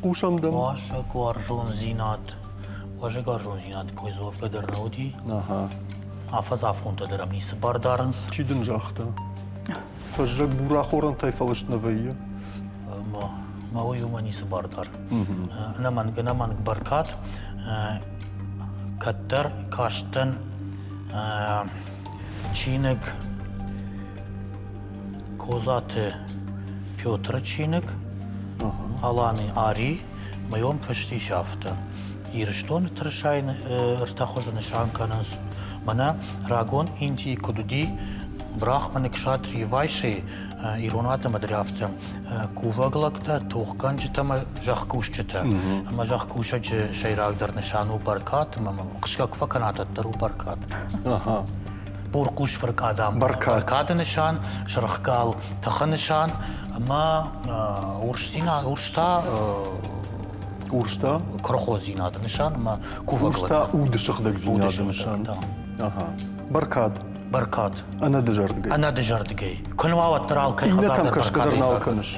Хъусӕм дӕм. Уазӕгуарзондзинад. Уазӕгуарзондзинады кой дзы уӕвгӕ дӕр нӕ уыди. Ага. Афӕдз афонтӕ дӕр ӕм ницы бар дарынц. Чи дын загъта? Фӕззӕг бур ахорӕнтӕй фӕлыст нӕ вӕййы. Мӕ уый уымӕ ницы бар дары. Ӕнӕмӕнг, ӕнӕмӕнг бӕркад. Кӕддӕр кастӕн чиныг Козаты Петры чиныг Аланы Ари мӕ фыст ис афтӕ. Ирыстоны тырысайы ӕртӕ хуызы нысан кӕнынц. Мӕнӕ рагон Индийы куыд уыди, Брахманы кшатрийы Вайши ирон адӕмы дӕр афтӕ кувӕг лӕгтӕ, тохгӕнджытӕ ӕмӕ зӕхкусджытӕ. Ӕмӕ зӕхкусӕджы сӕйрагдӕр нысан у бӕркад, ӕмӕ хъысгӕ куы фӕкӕнат, уӕддӕр у бӕркад. Бурхъус фыркъадам бӕркады нысан, сырх гал тыхы нысан ӕмӕ урсдзинад, урс та. Урс та? Куырыходзинады нысан ӕмӕ кувӕг Урс та уды сыгъдӕгдзинады нысан. Ага. Бӕркад. Бӕркад. Ӕнӕдызӕрдыгӕй. Ӕнӕдызӕрдыгӕй. Куы нӕ уа, уӕддӕр алкӕй Иннӕтӕм кӕсгӕ дӕр нал кӕныс.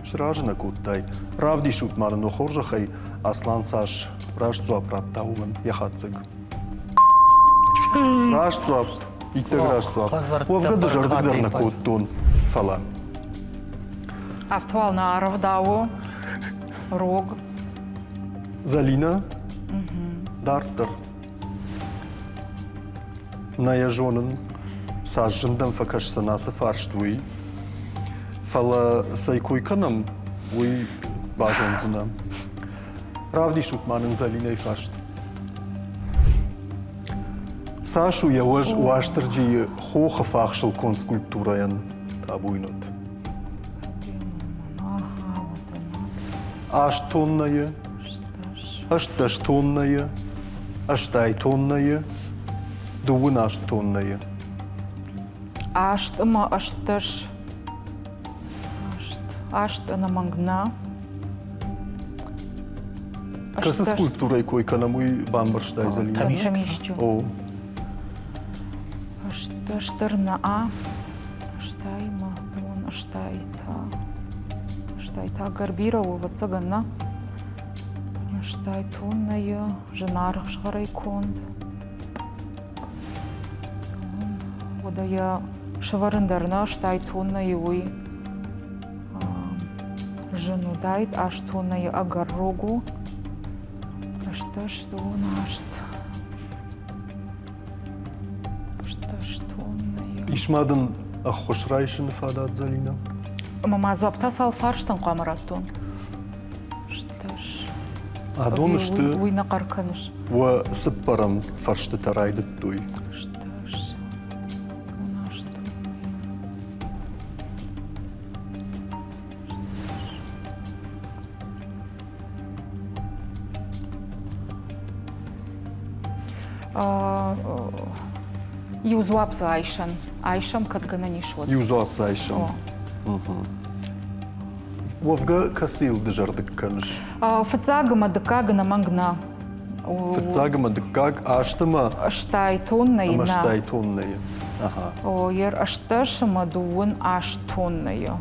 Сразы нӕ кодтай. Равдисут ма нын уӕ хорзӕхӕй, Аслан цас раст дзуапп радта уымӕн йӕ хатдзӕг. Раст дзуапп, иттӕг раст дзуапп. Уӕвгӕ дызӕрдыг дӕр нӕ кодтон, фӕлӕ. Афтӕ уал нӕ ӕрӕвдауы рог. Зӕлинӕ, дарддӕр. Нӕ йӕ зонын, цас зын дӕм фӕкӕсдзӕн ацы фарст, уый. Фӕлӕ цӕй кой кӕнӕм, уый базондзынӕ. Равдисут ма нын Зӕлинӕйы фарст. Цас у йӕ уӕз Уастырджийы хохы фахсыл конд скульптурӕйӕн табуйнот? 8 тоннӕйы, 18 тоннӕйы, 80 тоннӕйы, 28 тоннӕйы. Аст ӕмӕ 18. Аст, аст ӕнӕмӕнг нӕ. Кӕцы скульптурӕйы кой кӕнӕм, уый бамбӕрстай, Зӕлинӕ? Тӕмисчы. О. Ӕстдӕс нӕ а, стай ма дон, стай та, стай та гӕрбирӕ у, ӕвӕццӕгӕн, нӕ? Стай тоннӕйы зынаргъ згъӕрӕй конд. Уӕдӕ йӕ сӕвӕрын дӕр нӕ, стай тоннӕйы уый зын уыдаид, аст тоннӕйы ӕгӕр рог у. 18 дон аст. Ис ма дын ӕххуыс райсыны фадат, Зӕлинӕ? Ӕмӕ ма дзуапп та цал фарстӕн хъуамӕ раттон? Адон сты. Уый нӕ хъӕр кӕныс. Уӕ цыппӕрӕм фӕрстытӕ райдыдтой. Иу дзуапп дзы айсӕн. Айсӕм, кӕд гӕнӕн ис, уӕд. Иу дзуапп дзы айсӕм. Уӕвгӕ, кӕцыйыл дызӕрдыг кӕныс? Фыццаг ӕмӕ дыккаг ӕнӕмӕнг нӕ. Фыццаг ӕмӕ дыккаг азты ма? 80 тоннӕйы нӕ. 80 тоннӕйы. Ага. О, ер 18 ӕмӕ 28 тоннӕйы.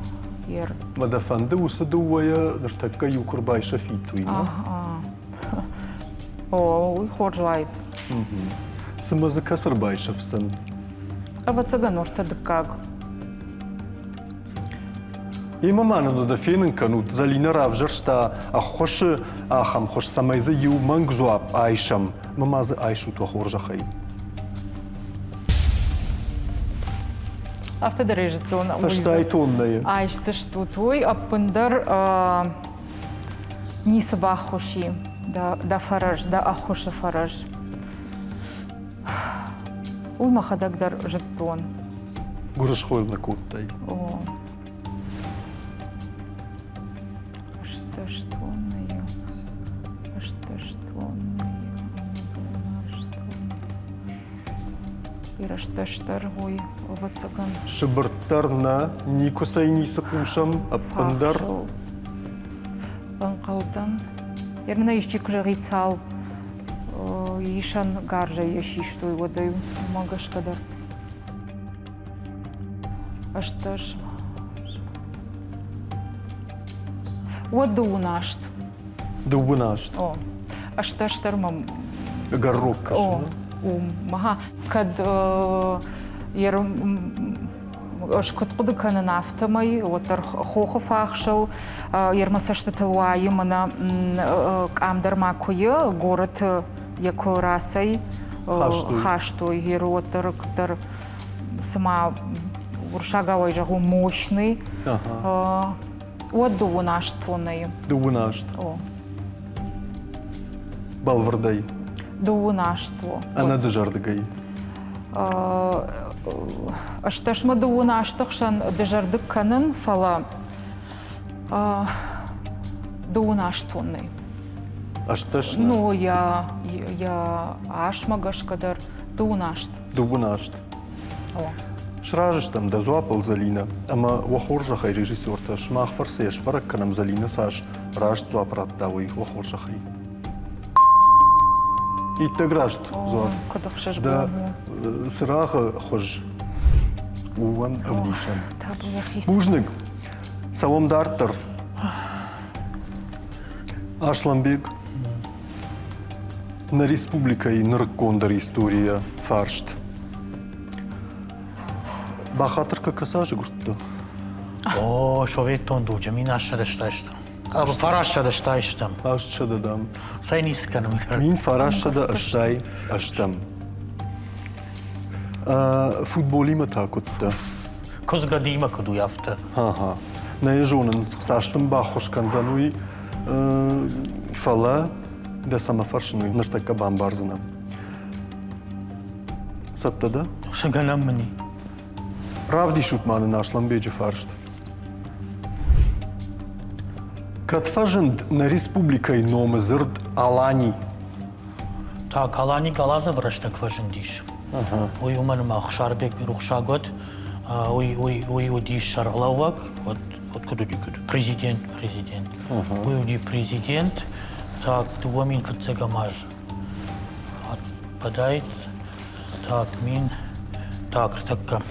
Ер. Мӕ дӕ фӕнды уыцы дыууӕйӕ ныртӕккӕ иу куы рбайсӕфит, уый, нӕ? Ага. О, уый хорз уаид. Цымӕ дзы кӕцы рбайсӕфдзӕн? Ӕвӕццӕгӕн, уӕртӕ дыккаг. Имӕ ма нын уӕдӕ фенын кӕнут, Зӕлинӕ равзӕрста ӕххуысы ахӕм хуыз, цӕмӕй дзы иу мӕнг дзуапп айсӕм, ӕмӕ ма дзы айсут уӕ хорзӕхӕй. Афтӕ дӕр ӕй зыдтон. Фӕстӕйы тоннӕйы. Айсдзыстут уый ӕппындӕр ницы баххуыс и дӕ фӕрӕз, дӕ ӕххуысы фӕрӕз. Уый мӕхӕдӕг дӕр зыдтон. Гуырысхойыл нӕ кодтай? О. Ӕстӕстоннӕйы, ӕстӕстоннӕйы, Ирӕстӕстдӕр уый, ӕвӕццӕгӕн. Сыбыртт дӕр нӕ, никуыцӕй ницы хъусӕм, ӕппындӕр. Ӕнхъӕлдӕн. Ермӕ исчи куы зӕгъид цал исӕн гарзӕй йӕ систой, уӕд ӕй уымӕ гӕсгӕ дӕр. 18. Уӕд дыууын аст. Дыууын аст. О. 18 дӕр мӕм Ӕгӕр рог кӕсы. О, у. Кӕд ӕз куыд хъуыды кӕнын, афтӕмӕй, уӕддӕр хохы фахсыл йе рмӕ цӕстытыл уайы мӕнӕ къам дӕр ма куы и, горӕты йӕ куы рацӕй хастой, уӕддӕр куыддӕр цыма уырыссагауӕй зӕгъон мощный, уӕд дыууын аст тоннӕйы. Дыууын аст. О. Бӕлвырдӕй. Дыууын аст, о. Ӕнӕдызӕрдыгӕй. Ӕстӕсмӕ дыууын азты хсӕн дызӕрдыг кӕнын, фӕлӕ дыууын аст тоннӕй. 18? Ну, йӕ, йӕ асмӕ гӕсгӕ дӕр дыууын аст. Дыууын аст. О. Сразы стӕм дӕ дзуаппыл, Зӕлинӕ, ӕмӕ уӕ хорзӕхӕй режиссертӕ сымах фӕрцы йӕ сбӕрӕг кӕнӕм Зӕлинӕ цас раст дзуапп радта, уый уӕ хорзӕхӕй. Иттӕг раст дзуапп. Куыд ӕхсызгон у. Цырагъы хуыз уымӕн ӕвдисӕн. Бузныг. Цӕуӕм дарддӕр. Асланбег, нӕ республикӕйы нырыккондӕр историйӕ фарст. Бахатыр кӕ кӕсажы гуырдты? О, советон дуджы 1800 стӕм. 980 стӕм. Астсӕдӕ дам. Цӕй ницы кӕнӕм. 1980 ӕстӕм. Футболимӕ та куыдтӕ? Куыдз гӕдыимӕ куыд у, афтӕ. Ага. Нӕ йӕ зонын, цас дын баххуыс кӕндзӕн, уый. Фӕлӕ дӕ цӕмӕ фӕрсын, уый ныртӕккӕ бамбардзынӕ. Цӕттӕ дӕ? Цы гӕнӕн мын и? Равдисут ма нын Аслӕнбеджы фарст. Кӕд фӕзынд нӕ республикӕйы номы дзырд Алани? Так, Алани Галазов рӕстӕг фӕзындис. Уый уымӕн ӕмӕ Ӕхсарбег рухсаг уӕд, уый, уый, уый уыдис сӕргълӕууӕг, уӕд, уӕд куыд уыди, куыд? Президент, президент. Уый уыди президент, так, 2000 фыццӕгӕм аз отпадает, так, мин, так, ӕртӕккӕ.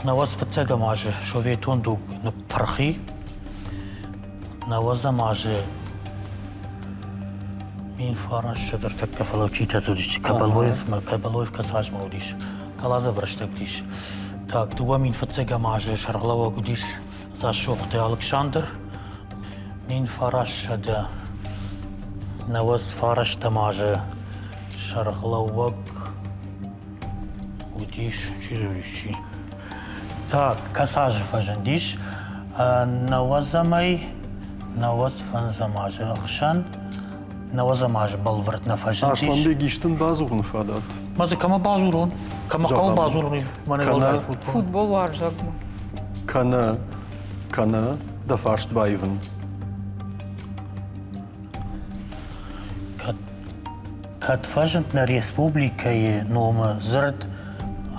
Науӕдз фыццӕгӕм азы советон дуг ныппырхи, Науӕдзӕм азы 1900 ӕртӕккӕ фӕлӕ читӕ уыдис Кабалоевмӕ, Кабалоев кӕцы уыдис, Калазов рӕстӕг уыдис. Так, 2000 фыццӕгӕм азы сӕргълӕууӕг уыдис Дзасохты Алыксандр. 1900 науӕдз фарӕстӕм азы сӕргълӕууӕг уыдис, чи дзы уыдис, чи? Так, кӕцы фӕзындис? Науӕдзӕмӕй науӕдз фӕндзӕм азы ӕхсӕн науӕдзӕм азы бӕлвырд нӕ фӕзындис. Асланбег истын бадзурыны фадат? Ма дзы кӕмӕ бадзурон? Кӕмӕ хъӕуы бадзурын, мӕнӕ уӕлдай футбол. Футбол уарзӕгмӕ. Кӕнӕ, кӕнӕ дӕ фарст баивын. Кӕд Кӕд фӕзынд нӕ республикӕйы номы дзырд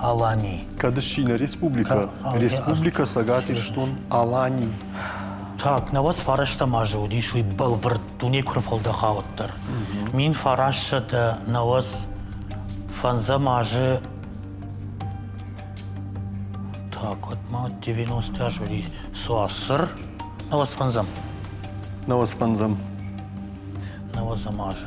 Алани? Кӕд сси нӕ республикӕ? Республикӕ Цӕгат Ирыстон Алани. Так, науӕдз фарӕстӕм азы уыдис уый бӕлвырд дуне куы рфӕлдӕха, уӕддӕр. 1900 науӕдз фӕндзӕм азы так, вот ма 90 азы уыди Суасыр, науӕдз фӕндзӕм. Науӕдз фӕндзӕм. Науӕдзӕм азы.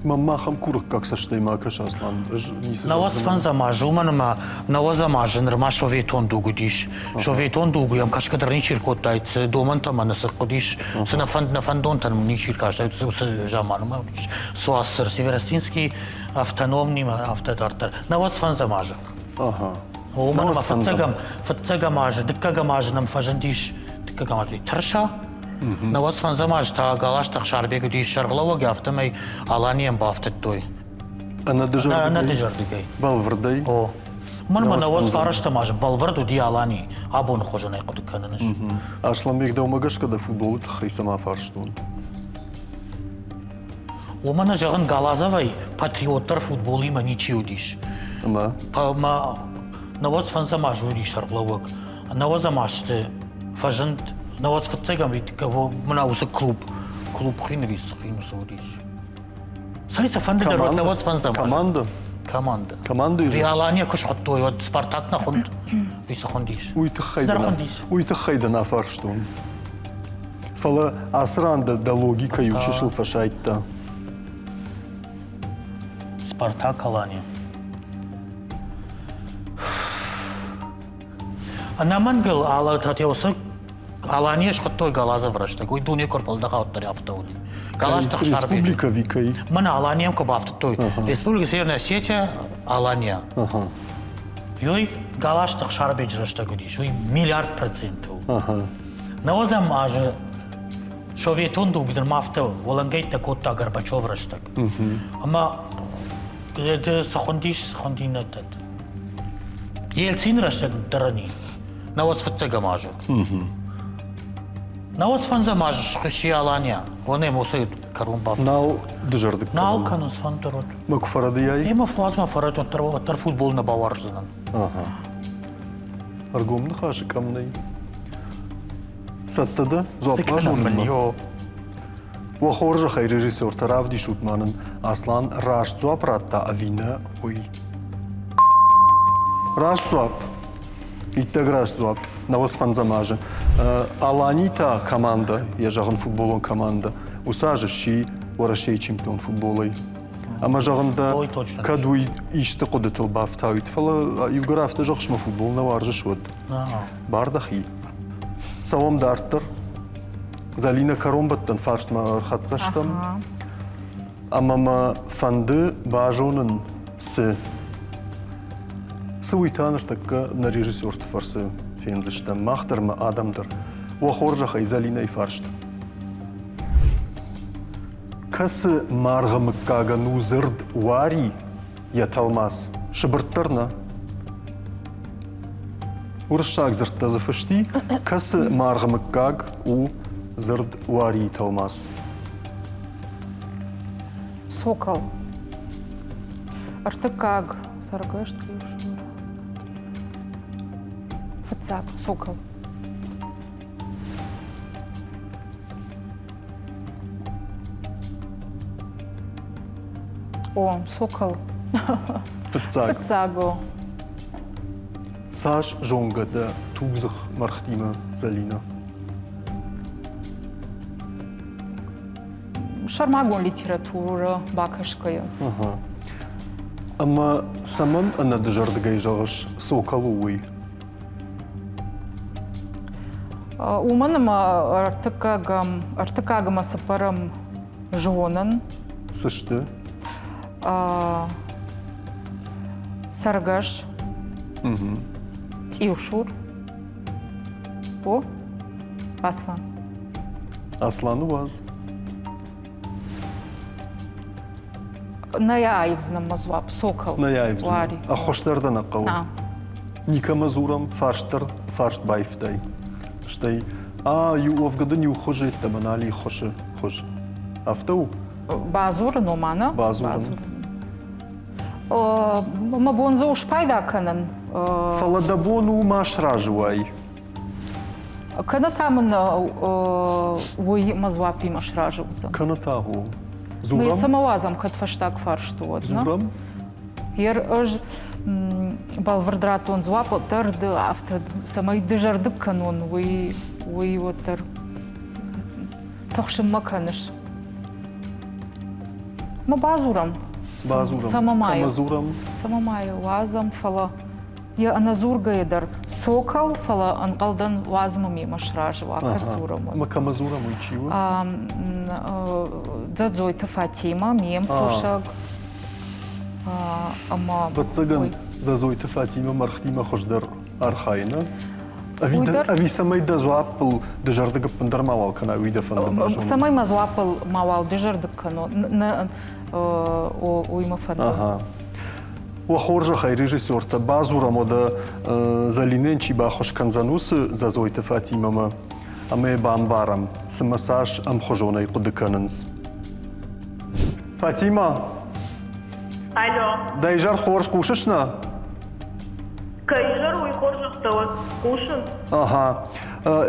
Мӕнмӕ ахӕм курӕггаг цӕстӕй ма кӕс, Аслан. Ӕз ницы Науӕдз фӕндзӕм азы, уымӕн ӕмӕ науӕдзӕм азы нырма советон дуг уыдис. Советон дугы йӕм кӕсгӕ дӕр ничи ркодтаид, цы домӕнтӕ ӕмӕ нӕ цы хъуыдис, цы нӕ фӕнд, нӕ фӕндонтӕн ничи ркастаид, уыцы заманмӕ уыдис. Суассыр, Северостинский автономнимӕ афтӕ дарддӕр. Науӕдз фӕндзӕм азы. Ага. Уымӕн ӕмӕ фыццӕгӕм, фыццӕгӕм азы, дыккӕгӕм азы нӕм фӕзындис дыккӕгӕм азы тырыса, Науӕдз фӕндзӕм аз та Галазты Ӕхсарбег уыдис сӕргълӕууӕг, афтӕмӕй Аланийӕн бафтыдтой. Ӕнӕдызӕрдыгӕй? Ӕнӕдызӕрдыгӕй. Бӕлвырдӕй? О. Уымӕн ӕмӕ науӕдз фарӕстӕм аз бӕлвырд уыди Алани. Абоны хуызӕн ӕй хъуыды кӕнын ӕз. Асланбег, дӕумӕ гӕсгӕ дӕ футболы тыххӕй цӕмӕ фарстон? Уымӕн ӕз зӕгъын, Галазовӕй патриотдӕр футболимӕ ничи уыдис. Ӕмӕ? Ӕмӕ науӕдз фӕндзӕм аз уыди сӕргълӕууӕг. Науӕдзӕм азты фӕзынд, науӕдз фыццӕгӕм мына уыцы клуб, клуб хинвис, хинус уыдис. Цӕй цыфӕнды дӕр уӕд науӕдз фӕндзӕм аз. Команда? Команда. Командӕйы Виалания куы схуыдтой, уӕд Спартак нӕ хуынд, уый цы хуындис? Уый тыххӕй дӕр уый тыххӕй дӕ нӕ фарстон. Фӕлӕ ацы ран дӕ дӕ логикӕ иу чысыл фӕсайдта. Спартак Алания. Ӕнӕмӕнгыл Алататеусы Аланийӕ схуыдтой Галазов рӕстӕг. Уый дуне куы ӕрфӕлдӕхауддӕр афтӕ уыди. Галазты Ӕхсарбеджы. Республика Викӕй. Мӕнӕ Аланийӕм куы бафтыдтой. Республика Северная Осетия, Алания. Ёй Галазты Ӕхсарбеджы рӕстӕг уыдис. Уый миллиард процент у. Науӕдзӕм азы советон дуг дын ма афтӕ уӕлӕнгӕйттӕ кодта Горбачев рӕстӕг. Ӕмӕ цы хуындис, цы хуынди нӕ Ельцин рӕстӕг дӕр ӕни. Науӕдз фыццӕгӕм азы. Науӕд фӕндзӕм аз схъуысти Алания. Уонӕм уыцы кӕрон бафтыд. Нал дызӕрдыг Нал кӕнынц фӕндырод. Мӕ куы фӕрӕдыйай? Ӕмӕ фуадзмӕ фӕрӕд, уӕддӕр, уӕддӕр футбол нӕ бауарздзынӕн. Ага. Ӕргом ныхасы къӕм нӕй. Цӕттӕ дӕ дзуапп базонынмӕ? Уӕ хорзӕхӕй, режиссертӕ, равдисут ма нын, Аслан раст дзуапп радта ӕви нӕ, уый. Раст дзуапп. Иттӕг раст дзуапп. Науӕдз фӕндзӕм азы. Алани та командӕ, йӕ зӕгъын футболон командӕ, уыцы аз сси Уӕрӕсейы чемпион футболӕй. Ӕмӕ зӕгъын дӕ, кӕд уый исты хъуыдытыл бафтауид, фӕлӕ иугӕр афтӕ зӕгъыс, мӕ футбол нӕ уарзыс, уӕд бар дӕхи. Цӕуӕм дарддӕр. Зӕлинӕ кӕронбӕттӕн фарстмӕ ӕрхӕццӕ стӕм. Ӕмӕ мӕ фӕнды базонын, цы. Цы уый та ныртӕккӕ нӕ режиссерты фӕрцы фендзыстӕм, мах дӕр мӕ адӕм дӕр. Уӕ хорзӕхӕй Зӕлинӕйы фарст. Кӕцы маргъы мыггагӕн у дзырд уари йӕ тӕлмац? Сыбыртт дӕр нӕ. Уырыссаг дзырдтӕ дзы фысти, кӕцы маргъы мыггаг у дзырд уарийы тӕлмац? Сокол. Ӕртыккаг цӕргӕсты иу Фыццаг сокол. О, сокол. Фыццаг. Фыццаг, о. Цас зонгӕ дӕ тугдзых мӕргътимӕ, Зӕлинӕ? Сӕрмагонд литературӕ бакӕсгӕйӕ. Ӕмӕ цӕмӕн ӕнӕдызӕрдыгӕй зӕгъыс, сокол у уый? Уымӕн ӕмӕ ӕртыккӕгӕм, ӕртыккаг ӕмӕ цыппӕрӕм зонын. Цы сты? Цӕргӕс, цъиусур. О, Аслан. Асланы уадз. Нӕ йӕ аивдзынӕн мӕ дзуапп. Сокол. Нӕ йӕ аивдзынӕн. Ӕххуыс дӕр дӕ нӕ хъӕуы. Никӕмӕ дзурӕм, фарст дӕр фарст баивтай. Стӕй, а, иу уӕвгӕ дын иу хуыз йеддӕмӕ нал и хуысы хуыз. Афтӕ у? Бадзурын ома, нӕ? Бадзурын. Мӕ бон дзы у спайда кӕнын. Фӕлӕ дӕ бон у ма сразы уай. Кӕнӕ та мын уый мӕ дзуаппимӕ сразы уыдзӕн. Кӕнӕ та у. Дзурӕм? Мы цӕмӕ уадзӕм, кӕд фӕстаг фарст у, уӕд, Дзурӕм? Ер ӕз бӕлвырд радтон дзуапп, уӕддӕр ды афтӕ, цӕмӕй дызӕрдыг кӕнон, уый, уый уӕддӕр тыхсын мӕ кӕныс. Ма бадзурӕм. Бадзурӕм. Цӕмӕ ма Кӕмӕ дзурӕм? Цӕмӕ ма йӕ уадзӕм, фӕлӕ йӕ ӕнӕдзургӕйӕ дӕр сокол, фӕлӕ ӕнхъӕлдӕн уадзмӕ мемӕ сразы уа, кӕд дзурӕм, уӕд. Ӕмӕ кӕмӕ дзурӕм, уый чи у? Дзӕдзойты Фатимӕ, ме мкусӕг. Ӕмӕ Ӕвӕццӕгӕн, Дзӕдзойты Фатимӕ мӕргътимӕ хуыздӕр архайы, нӕ? Ӕви, ӕви цӕмӕй дӕ дзуаппыл дызӕрдыг ӕппындӕр мауал кӕнай, уый дӕ фӕнды базонын? Цӕмӕй мӕ дзуаппыл мауал дызӕрдыг кӕнон, уый мӕ фӕнды. Уӕ хорзӕхӕй, режиссертӕ, бадзурӕм уӕдӕ Зӕлинӕйӕн чи баххуыс кӕндзӕн, уыцы Дзӕдзойты Фатимӕмӕ ӕмӕ йӕ бамбарӕм, цымӕ цас ӕмхуызонӕй хъуыды кӕнынц. Фатимӕ! Алло. Дӕ изӕр хорз хъусыс нӕ? Кӕй изӕр уый хорзӕх дӕуӕн хъусын. Ага.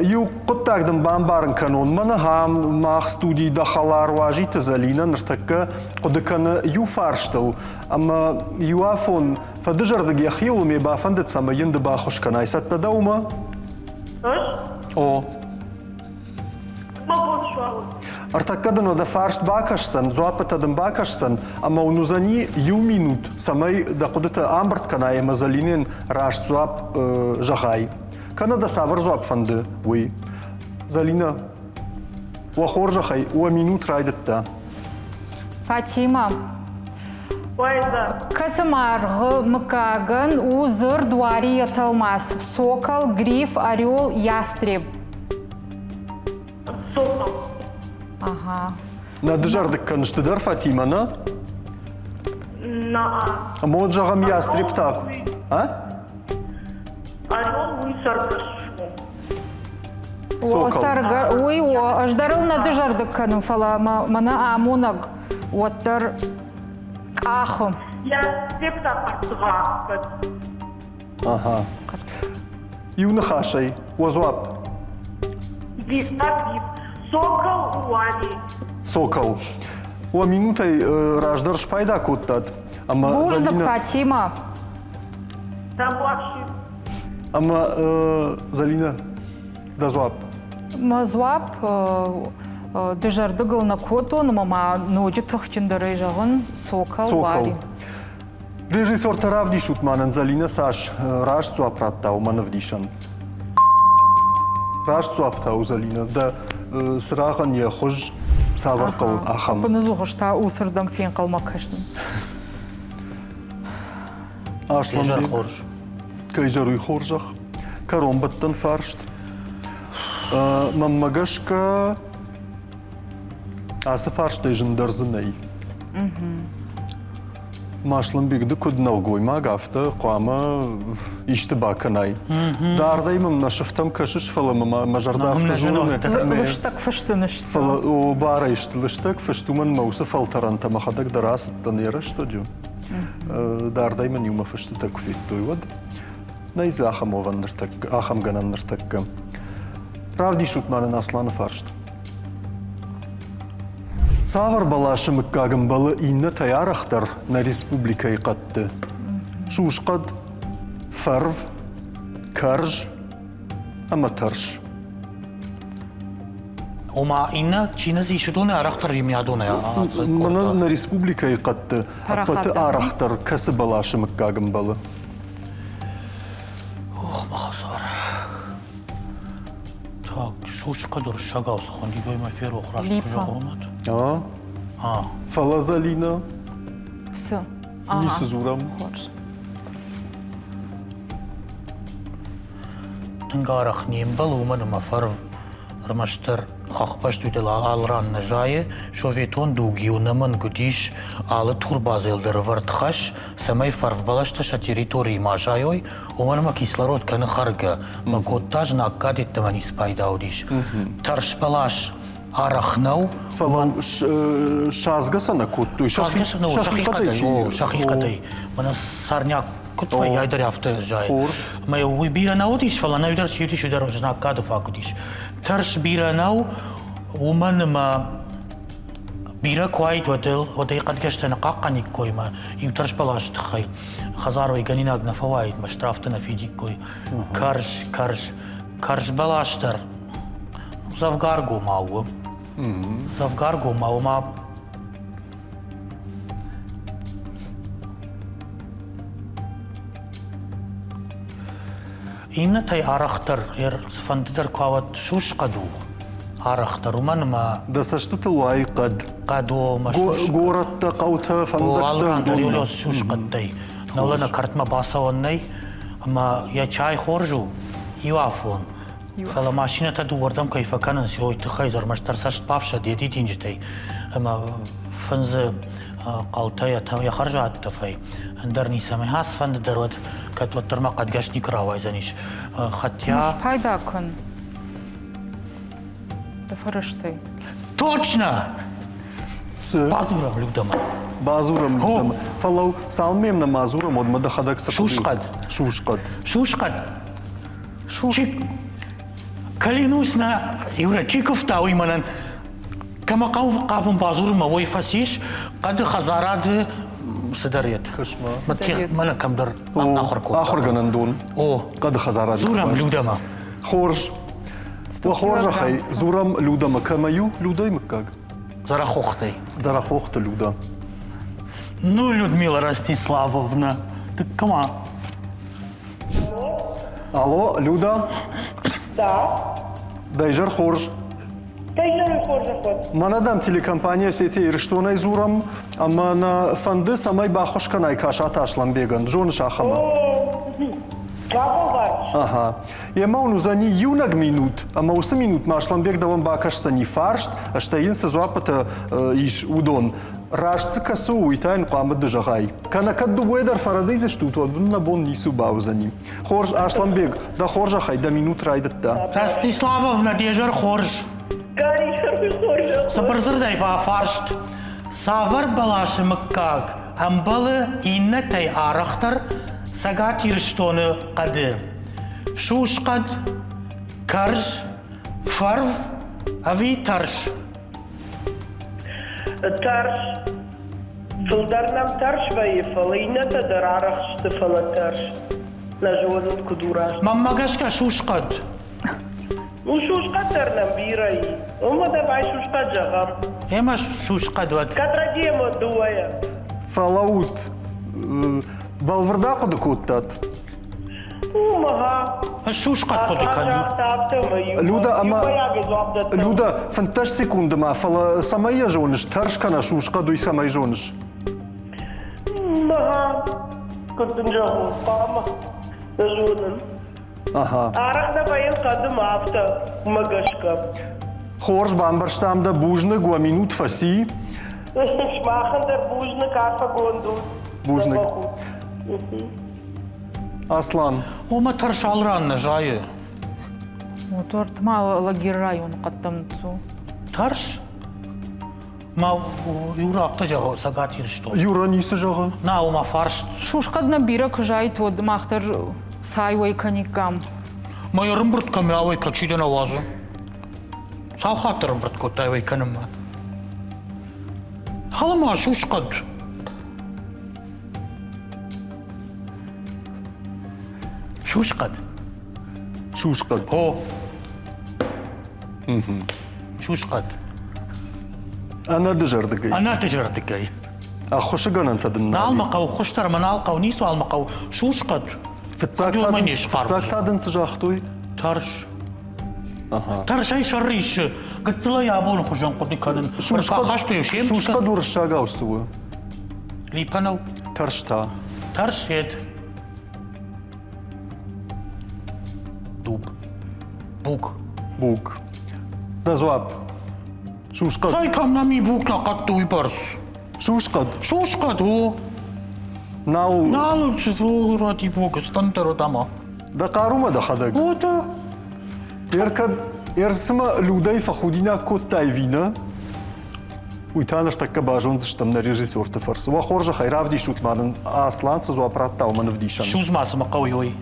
Иу хъуыддаг дын бамбарын кӕнон. Мӕнӕ ахӕм мах студийы дӕ хӕлар Уазиты Зӕлинӕ ныртӕккӕ хъуыды кӕны иу фарстыл, ӕмӕ иу афон фӕдызӕрдыг йӕхиуыл ме бафӕндыд, цӕмӕй йын ды баххуыс кӕнай. Цӕттӕ дӕ уымӕ? Ӕз? О. Мӕ бон суа Ӕртӕккӕ дын дӕ фарст бакӕсдзӕн, дзуаппытӕ дын бакӕсдзӕн, ӕмӕ уын уыдзӕни иу минут, цӕмӕй дӕ хъуыдытӕ амбырд кӕнай ӕмӕ Зӕлинӕн раст дзуапп зӕгъай. Кӕнӕ дӕ цавӕр дзуапп фӕнды, уый. Зӕлинӕ, уӕ хорзӕхӕй, уӕ минут райдыдта. Фатима, кӕцы маргъы мыггагӕн у дзырд уари йӕ тӕлмац? Сокол, гриф, орел, ястреб. Сокол. Ага. Нӕ дызӕрдыг кӕныс ды дӕр, Фатимӕ, нӕ? На. Мод зӕгъӕм, ястреб та. А? Орел уый цӕргӕс у. Цӕргӕ, уый у, ӕз дӕр ыл нӕ дызӕрдыг кӕнын, фӕлӕ мӕнӕ амонӕг уӕддӕр къахы. Йӕ септа хъӕрццыгъа. Ага. Иу ныхасӕй, уӕ дзуапп. Сокол уани. Сокол. Уӕ минутӕй раздӕр спайда кодтат, ӕмӕ Бузныг, Фатима. Ӕмӕ Залина, дӕ дзуапп? Мӕ дзуапп дызӕрдыгыл нӕ кодтон ӕмӕ ма ноджы тыхджындӕрӕй зӕгъын Сокол Уари. Режиссертӕ равдисут мӕнӕн Залинӕ цас раст дзуапп радта, уымӕн ӕвдисӕн. Раст дзуапп та у Залинӕ. Дӕ цырагъӕн йӕ хуыз цавӕр хъӕуы, ахӕм. Быныдзугъуыз та усырдӕм фенхъӕлмӕ кӕсын. Асланбег. хорз. Кӕй зӕруй хорзӕх? Кӕронбӕттӕн фарст. Мӕнмӕ гӕсгӕ, ацы фарстӕй зындӕр дзы нӕй. Масланбег, ды куыд нӕлгоймаг, афтӕ хъуамӕ исты бакӕнай. Дардӕй мӕм нӕ сыфтӕм кӕсыс, фӕлӕ мӕ зӕрдӕ афтӕ дзуры. Лыстӕг фысты нысты. Фӕлӕ барӕй сты лыстӕг фыст, уымӕн мӕ уыцы фӕлтӕрӕнтӕ мӕхӕдӕг дӕр ацыдтӕн йӕ рӕстӕджы. Дардӕй мын иумӕ фыстытӕ куы федтой, уӕд нӕй дзы ахӕм уӕвӕн ныртӕккӕ, ахӕм гӕнӕн ныртӕккӕ. Равдисут ма нын Асланы фарст. Цавӕр бӕласы мыггаг ӕмбӕлы иннӕтӕй арӕхдӕр нӕ республикӕйы хъӕдты? Сусхъӕд, фӕрв, кӕрз ӕмӕ тӕрс. Ома иннӕ чи нӕ ис, уыдоны арӕхдӕр римиадонӕй Мӕнӕ нӕ республикӕйы хъӕдты ӕппӕты арӕхдӕр кӕцы бӕласы мыггаг ӕмбӕлы? Ох, мӕ хӕдзар. Так, сусхъӕд уырыссагау цы хуынди, уый мӕ ферох раст куы зӕгъон, А? А. Фӕлӕ Залина? Цы? Ницы дзурӕм. Хорз. Тынг арӕх не мбӕлы, уымӕн ӕмӕ фӕрв ӕрмӕстдӕр хӕхбӕсты уыдыл алы ран нӕ зайы. Советон дуг-иу ӕнӕмӕнг уыдис алы турбазӕйыл дӕр ӕвӕрд хӕс, цӕмӕй фӕрвбӕлӕстӕ сӕ территорийы ма зайой, уымӕн ӕмӕ кислород кӕны хӕргӕ, ӕмӕ кодта знаггад йеддӕмӕ ницы пайда уыдис. Тӕрсбӕлас арӕх нӕу. Фӕлӕ садзгӕ сӕ нӕ кодтой? Садзгӕ сӕ нӕ, сӕхихъӕдӕй. Сӕхихъӕдӕй. Мӕнӕ сарняк куыд вӕййы, дӕр афтӕ зайы. Хорз. Ӕмӕ уый бирӕ нӕ уыдис, фӕлӕ нӕ дӕр чи уыдис, уый дӕр знаггады фаг уыдис. Тӕрс бирӕ нӕу, уымӕн ӕмӕ бирӕ куы уаид, уӕд уӕд ӕй хъӕдгӕстӕ нӕ хъахъхъӕниккой ӕмӕ иу тӕрс бӕласы тыххӕй хӕдзар уӕйгӕнинаг нӕ фӕуаид, мӕ штрафтӕ нӕ фидиккой. Кӕрз, кӕрз, кӕрз бӕлас дӕр дзӕвгаргомау у. Дзӕвгаргомау ма Иннӕтӕй арӕхдӕр цыфӕнды дӕр куы ауад сусхъӕд у арӕхдӕр, уымӕн ӕмӕ Дӕ цӕстытыл уайы хъӕд. Хъӕд у ӕмӕ Горӕттӕ, хъӕутӕ, фӕндӕгтӕ. Алы ран дӕр иу сусхъӕдтӕй. Науӕд нӕ кӕртмӕ бацӕуӕн нӕй, ӕмӕ йӕ чай хорз у иу афон. Фӕлӕ машинӕтӕ дыууӕрдӕм кӕй фӕкӕнынц, уый тыххӕй дзы ӕрмӕстдӕр цӕст бафсӕд йӕ дидинджытӕй ӕмӕ фындзы хъалтӕ йӕ хӕрзад тӕфӕй ӕндӕр ницӕмӕй. Цыфӕнды дӕр уӕд, кӕд уӕддӕр ма хъӕдгӕс никуы рауайдзӕнис. Хотя... Спайда кӕн дӕ фӕрӕзтӕй. Точно! Цы? Бадзурӕм Людӕмӕ. Бадзурӕм Людӕмӕ. Фӕлӕ цалынмӕ йӕм нӕ ма дзурӕм, уӕдмӕ дӕхӕдӕг цы Сусхъӕд. Сусхъӕд. Сусхъӕд. Чи Клянусь нӕ, Юрӕ, чи куывта, уый мӕнӕн кӕмӕ хъавын бадзурынмӕ, уый фӕцис хъӕды хӕдзарады цыдӕр ед. Мӕнӕ кӕмдӕр ахуыр кодта. Ахуыргӕнӕндон. О. Хъӕды хӕдзарады. Дзурӕм Людӕмӕ. Хорз. Уӕ хорзӕхӕй, дзурӕм Людӕмӕ. Кӕмӕ у Людӕйы мыггаг? Зарахохтӕй. Зарахохты Люда. Ну, Людмила Ростиславовна, ты кама? Алло, Люда? Да. Дӕ изӕр хорз. Дӕ изӕр хорз, Мӕнӕ дӕм телекомпания Осетия Ирыстонӕй дзурӕм, ӕмӕ нӕ фӕнды, цӕмӕй баххуыс кӕнай Касаты Аслӕнбегӕн. Зоныс ахӕмы? Ага. Емӕ уын уыдзӕни иунӕг минут, ӕмӕ уыцы минутмӕ Аслӕнбег дӕуӕн бакӕсдзӕни фарст, стӕй йын цы дзуаппытӕ ис, уыдон. Раст дзы кӕцы у, уый та йын хъуамӕ ды зӕгъай. Кӕнӕ кӕд дыууӕ дӕр фӕрӕдыйдзыстут, уӕд уын нӕ бон ницы бауыдзӕни. Хорз, Аслӕнбег, дӕ хорзӕхӕй дӕ минут райдыдта. Ростиславовна, де зӕр хорз. Цыбырдзырдӕй фӕфарст, цавӕр бӕласы мыггаг ӕмбӕлы иннӕтӕй арӕхдӕр Цӕгат Ирыстоны хъӕды? Сусхъӕд, кӕрз, фӕрв ӕви тӕрс? Тӕрс. Фылдӕр нӕм тӕрс вӕййы, фӕлӕ иннӕтӕ дӕр арӕх сты, фӕлӕ тӕрс. Нӕ зонын, куыд у раст. Мӕнмӕ гӕсгӕ сусхъӕд. Ну, сусхъӕд дӕр нӕм бирӕ и. Уымӕ давай сусхъӕд зӕгъӕм. Ӕмӕ сусхъӕд уӕд. Кӕд рӕдийӕм, уӕд дыууӕйӕ. Фӕлӕуут. Бӕлвырд ахъуыды кодтат? Уымӕ. Сусхъӕд хъуыды кӕнын. Люда ӕмӕ Люда, 15 секунды ма, фӕлӕ цӕмӕй йӕ зоныс, тӕрс кӕнӕ сусхъӕд, уый цӕмӕй зоныс? Мӕ, куыд дын зӕгъон, хъуамӕ зонын. Ага. Арӕх нӕ вӕййын хъӕды ма афтӕ, уымӕ гӕсгӕ. Хорз, бамбӕрстам дӕ бузныг, уӕ минут фӕци. Сымахӕн дӕр бузныг, арфӕгонд ут. Бузныг. Аслан. Уымӕ тӕрсал ран нӕ зайы. Мотор ма лагер районы хъӕдтӕм цу. Тӕрс? Ма Юра афтӕ зӕгъы Цӕгат Ирыстон. Юра ницы зӕгъы? На, уымӕ фарст. Сусхъӕд нӕ бирӕ куы зайт, уӕд мах дӕр цай уӕй кӕниккам. Ма ӕрӕмбырд кӕм ауӕй кӕд чи дӕ нӕ уадзы? Цал хатты ӕрӕмбырд кодтай уӕй кӕнынмӕ? Хӕлы ма сусхъӕд. Сусхъӕд. Сусхъӕд. О. Сусхъӕд. Ӕнӕдызӕрдыгӕй. Ӕнӕдызӕрдыгӕй. Ӕххуысы гӕнӕнтӕ дын нал мӕ хъӕуы, ххуыс дӕр мӕ нал хъӕуы, ницуал мӕ хъӕуы. Сусхъӕд. Фыццаг фыццаг та дын цы загътой? Тӕрс. Тӕрсӕй сӕр риссы. Гыццылӕй абоны хуызӕн хъуыды кӕнын. Фӕхастой се Сусхъӕд уырыссагау цы у? Липа нӕу. Тӕрс та. Тӕрсед. Дуб. Бук. Бук. Дӕ дзуапп. Сусхъӕд. Цӕй кӕм нӕм и бук нӕ хъӕдты уыйбӕрц. Сусхъӕд. Сусхъӕд, о. Нал. Нал ради бога, стӕндӕр ӕма. Дӕ хъарумӕ дӕхӕдӕг. О, да. Ӕркӕд ӕрцымӕ Людӕй фӕхудинаг кодтай ӕви нӕ? Уый та ныртӕккӕ базондзыстӕм нӕ режиссерты фӕрцы. Уӕ хорзӕхӕй, равдисут ма нын, Аслан цы дзуапп радта, уымӕн ӕвдисӕн. Судз ма цы мӕ хъӕуы, ой.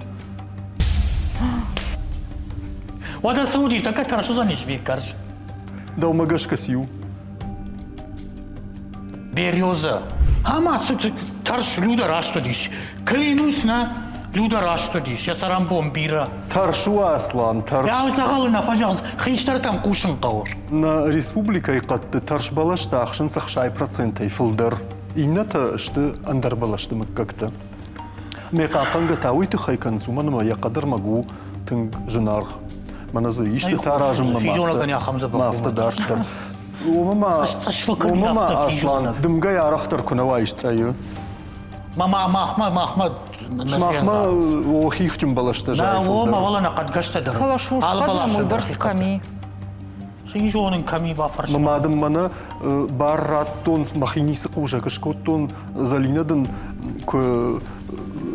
Уӕдӕ цы уыди, тӕккӕ тӕрсудзӕнис Виккарс. Дӕумӕ гӕсгӕ циу? Береза. Ӕмӕ цы тӕрс Люда раст уыдис. Клянусь, нӕ, Люда раст уыдис, йӕ цӕрӕнбон бирӕ. Тӕрс у, Аслан, тӕрс. Йӕ дзӕгъӕлы нӕ фӕзӕгъынц, хистӕртӕм хъусын хъӕуы. Нӕ республикӕйы хъӕдты тӕрс бӕлӕстӕ ахсынц 60 процентӕй фылдӕр. Иннӕтӕ сты ӕндӕр бӕлӕсты мыггӕгтӕ. Мӕ хъахъхъӕнгӕ та уый тыххӕй кӕнынц, уымӕн ӕмӕ йӕ хъӕдӕрмӕг у тынг зынаргъ. Мӕнӕ дзы истытӕ аразынмӕ ма афтӕ дарддӕр. Уымӕ ма, Аслан, дымгӕйы арӕхдӕр куы нӕ уаис цъӕйы. Мама, махмӕ, махмӕ Сымахмӕ о хихджын бӕлӕстӕ зайы фылдӕр. Нӕ, о, нӕ хъӕдгӕстӕ дӕр. Фӕлӕ сусхъӕд уыйбӕрц кӕм и? Цы зонын, кӕм и бафӕрсын. Мӕ дын мӕнӕ бар радтон, мӕхи ницы хъусӕг скодтон, Зӕлинӕ дын куы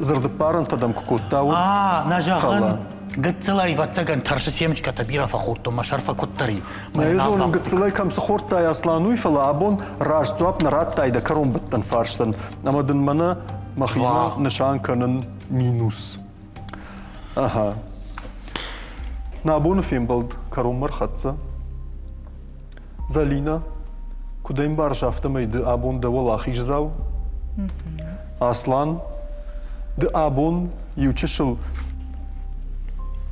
дзырдыппарӕнтӕ дӕм куы кодта, уӕд. А, нӕ зӕгъын, гыццылӕй, ӕвӕццӕгӕн, тӕрсы семечкӕтӕ бирӕ фӕхордтон, мӕ сӕр фӕкуыддӕр и. Нӕ зонын, гыццылӕй кӕм цы хордтай, Аслан, уый, фӕлӕ абон раст дзуапп нӕ радтай дӕ кӕронбӕттӕн фарстӕн, ӕмӕ дын мӕнӕ мӕхимӕ нысан кӕнын минус. Ага. Нӕ абоны фембӕлд кӕронмӕ рхӕццӕ. Зӕлинӕ, куыд ӕмбарыс, афтӕмӕй ды абон дӕ уӕлахиздзау? Аслан, ды абон иу чысыл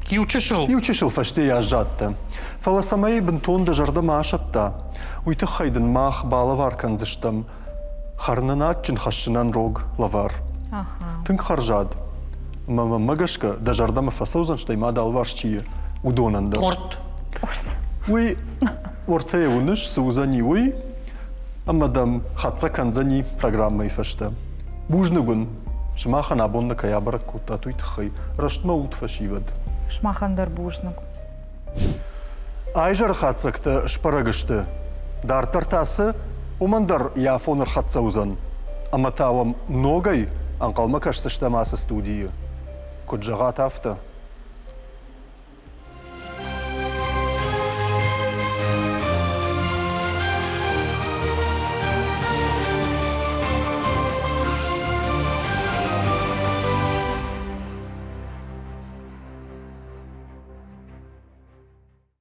Иу чысыл. Иу чысыл фӕстейӕ аззадтӕ. Фӕлӕ цӕмӕй бынтон дӕ зӕрдӕ ма асӕтта, уый тыххӕй дын мах балӕвар кӕндзыстӕм хӕрынӕн адджын хӕссынӕн рог лӕвар. Тынг хӕрзад. Ӕмӕ мӕнмӕ гӕсгӕ дӕ зӕрдӕмӕ фӕцӕудзӕн, стӕй ма дӕ алыварс чи и, уыдонӕн дӕр. Торт. Уый уӕртӕ уыныс, цы уыдзӕни, уый, ӕмӕ дӕм хӕццӕ кӕндзӕни программӕйы фӕстӕ. Бузныг уын. Сымахӕн абон нӕ кӕй абӕрӕг кодтат, уый тыххӕй рӕстмӕ ут фӕсивӕд. Сымахӕн дӕр бузныг. Айзӕры хатдзӕгтӕ сбӕрӕг сты. Дарддӕр та цы, уымӕн дӕр йӕ афон ӕрхӕццӕ уыдзӕн. Ӕмӕ та уӕм ногӕй ӕнхъӕлмӕ кӕсдзыстӕм ацы студийы. Куыд зӕгъат, афтӕ.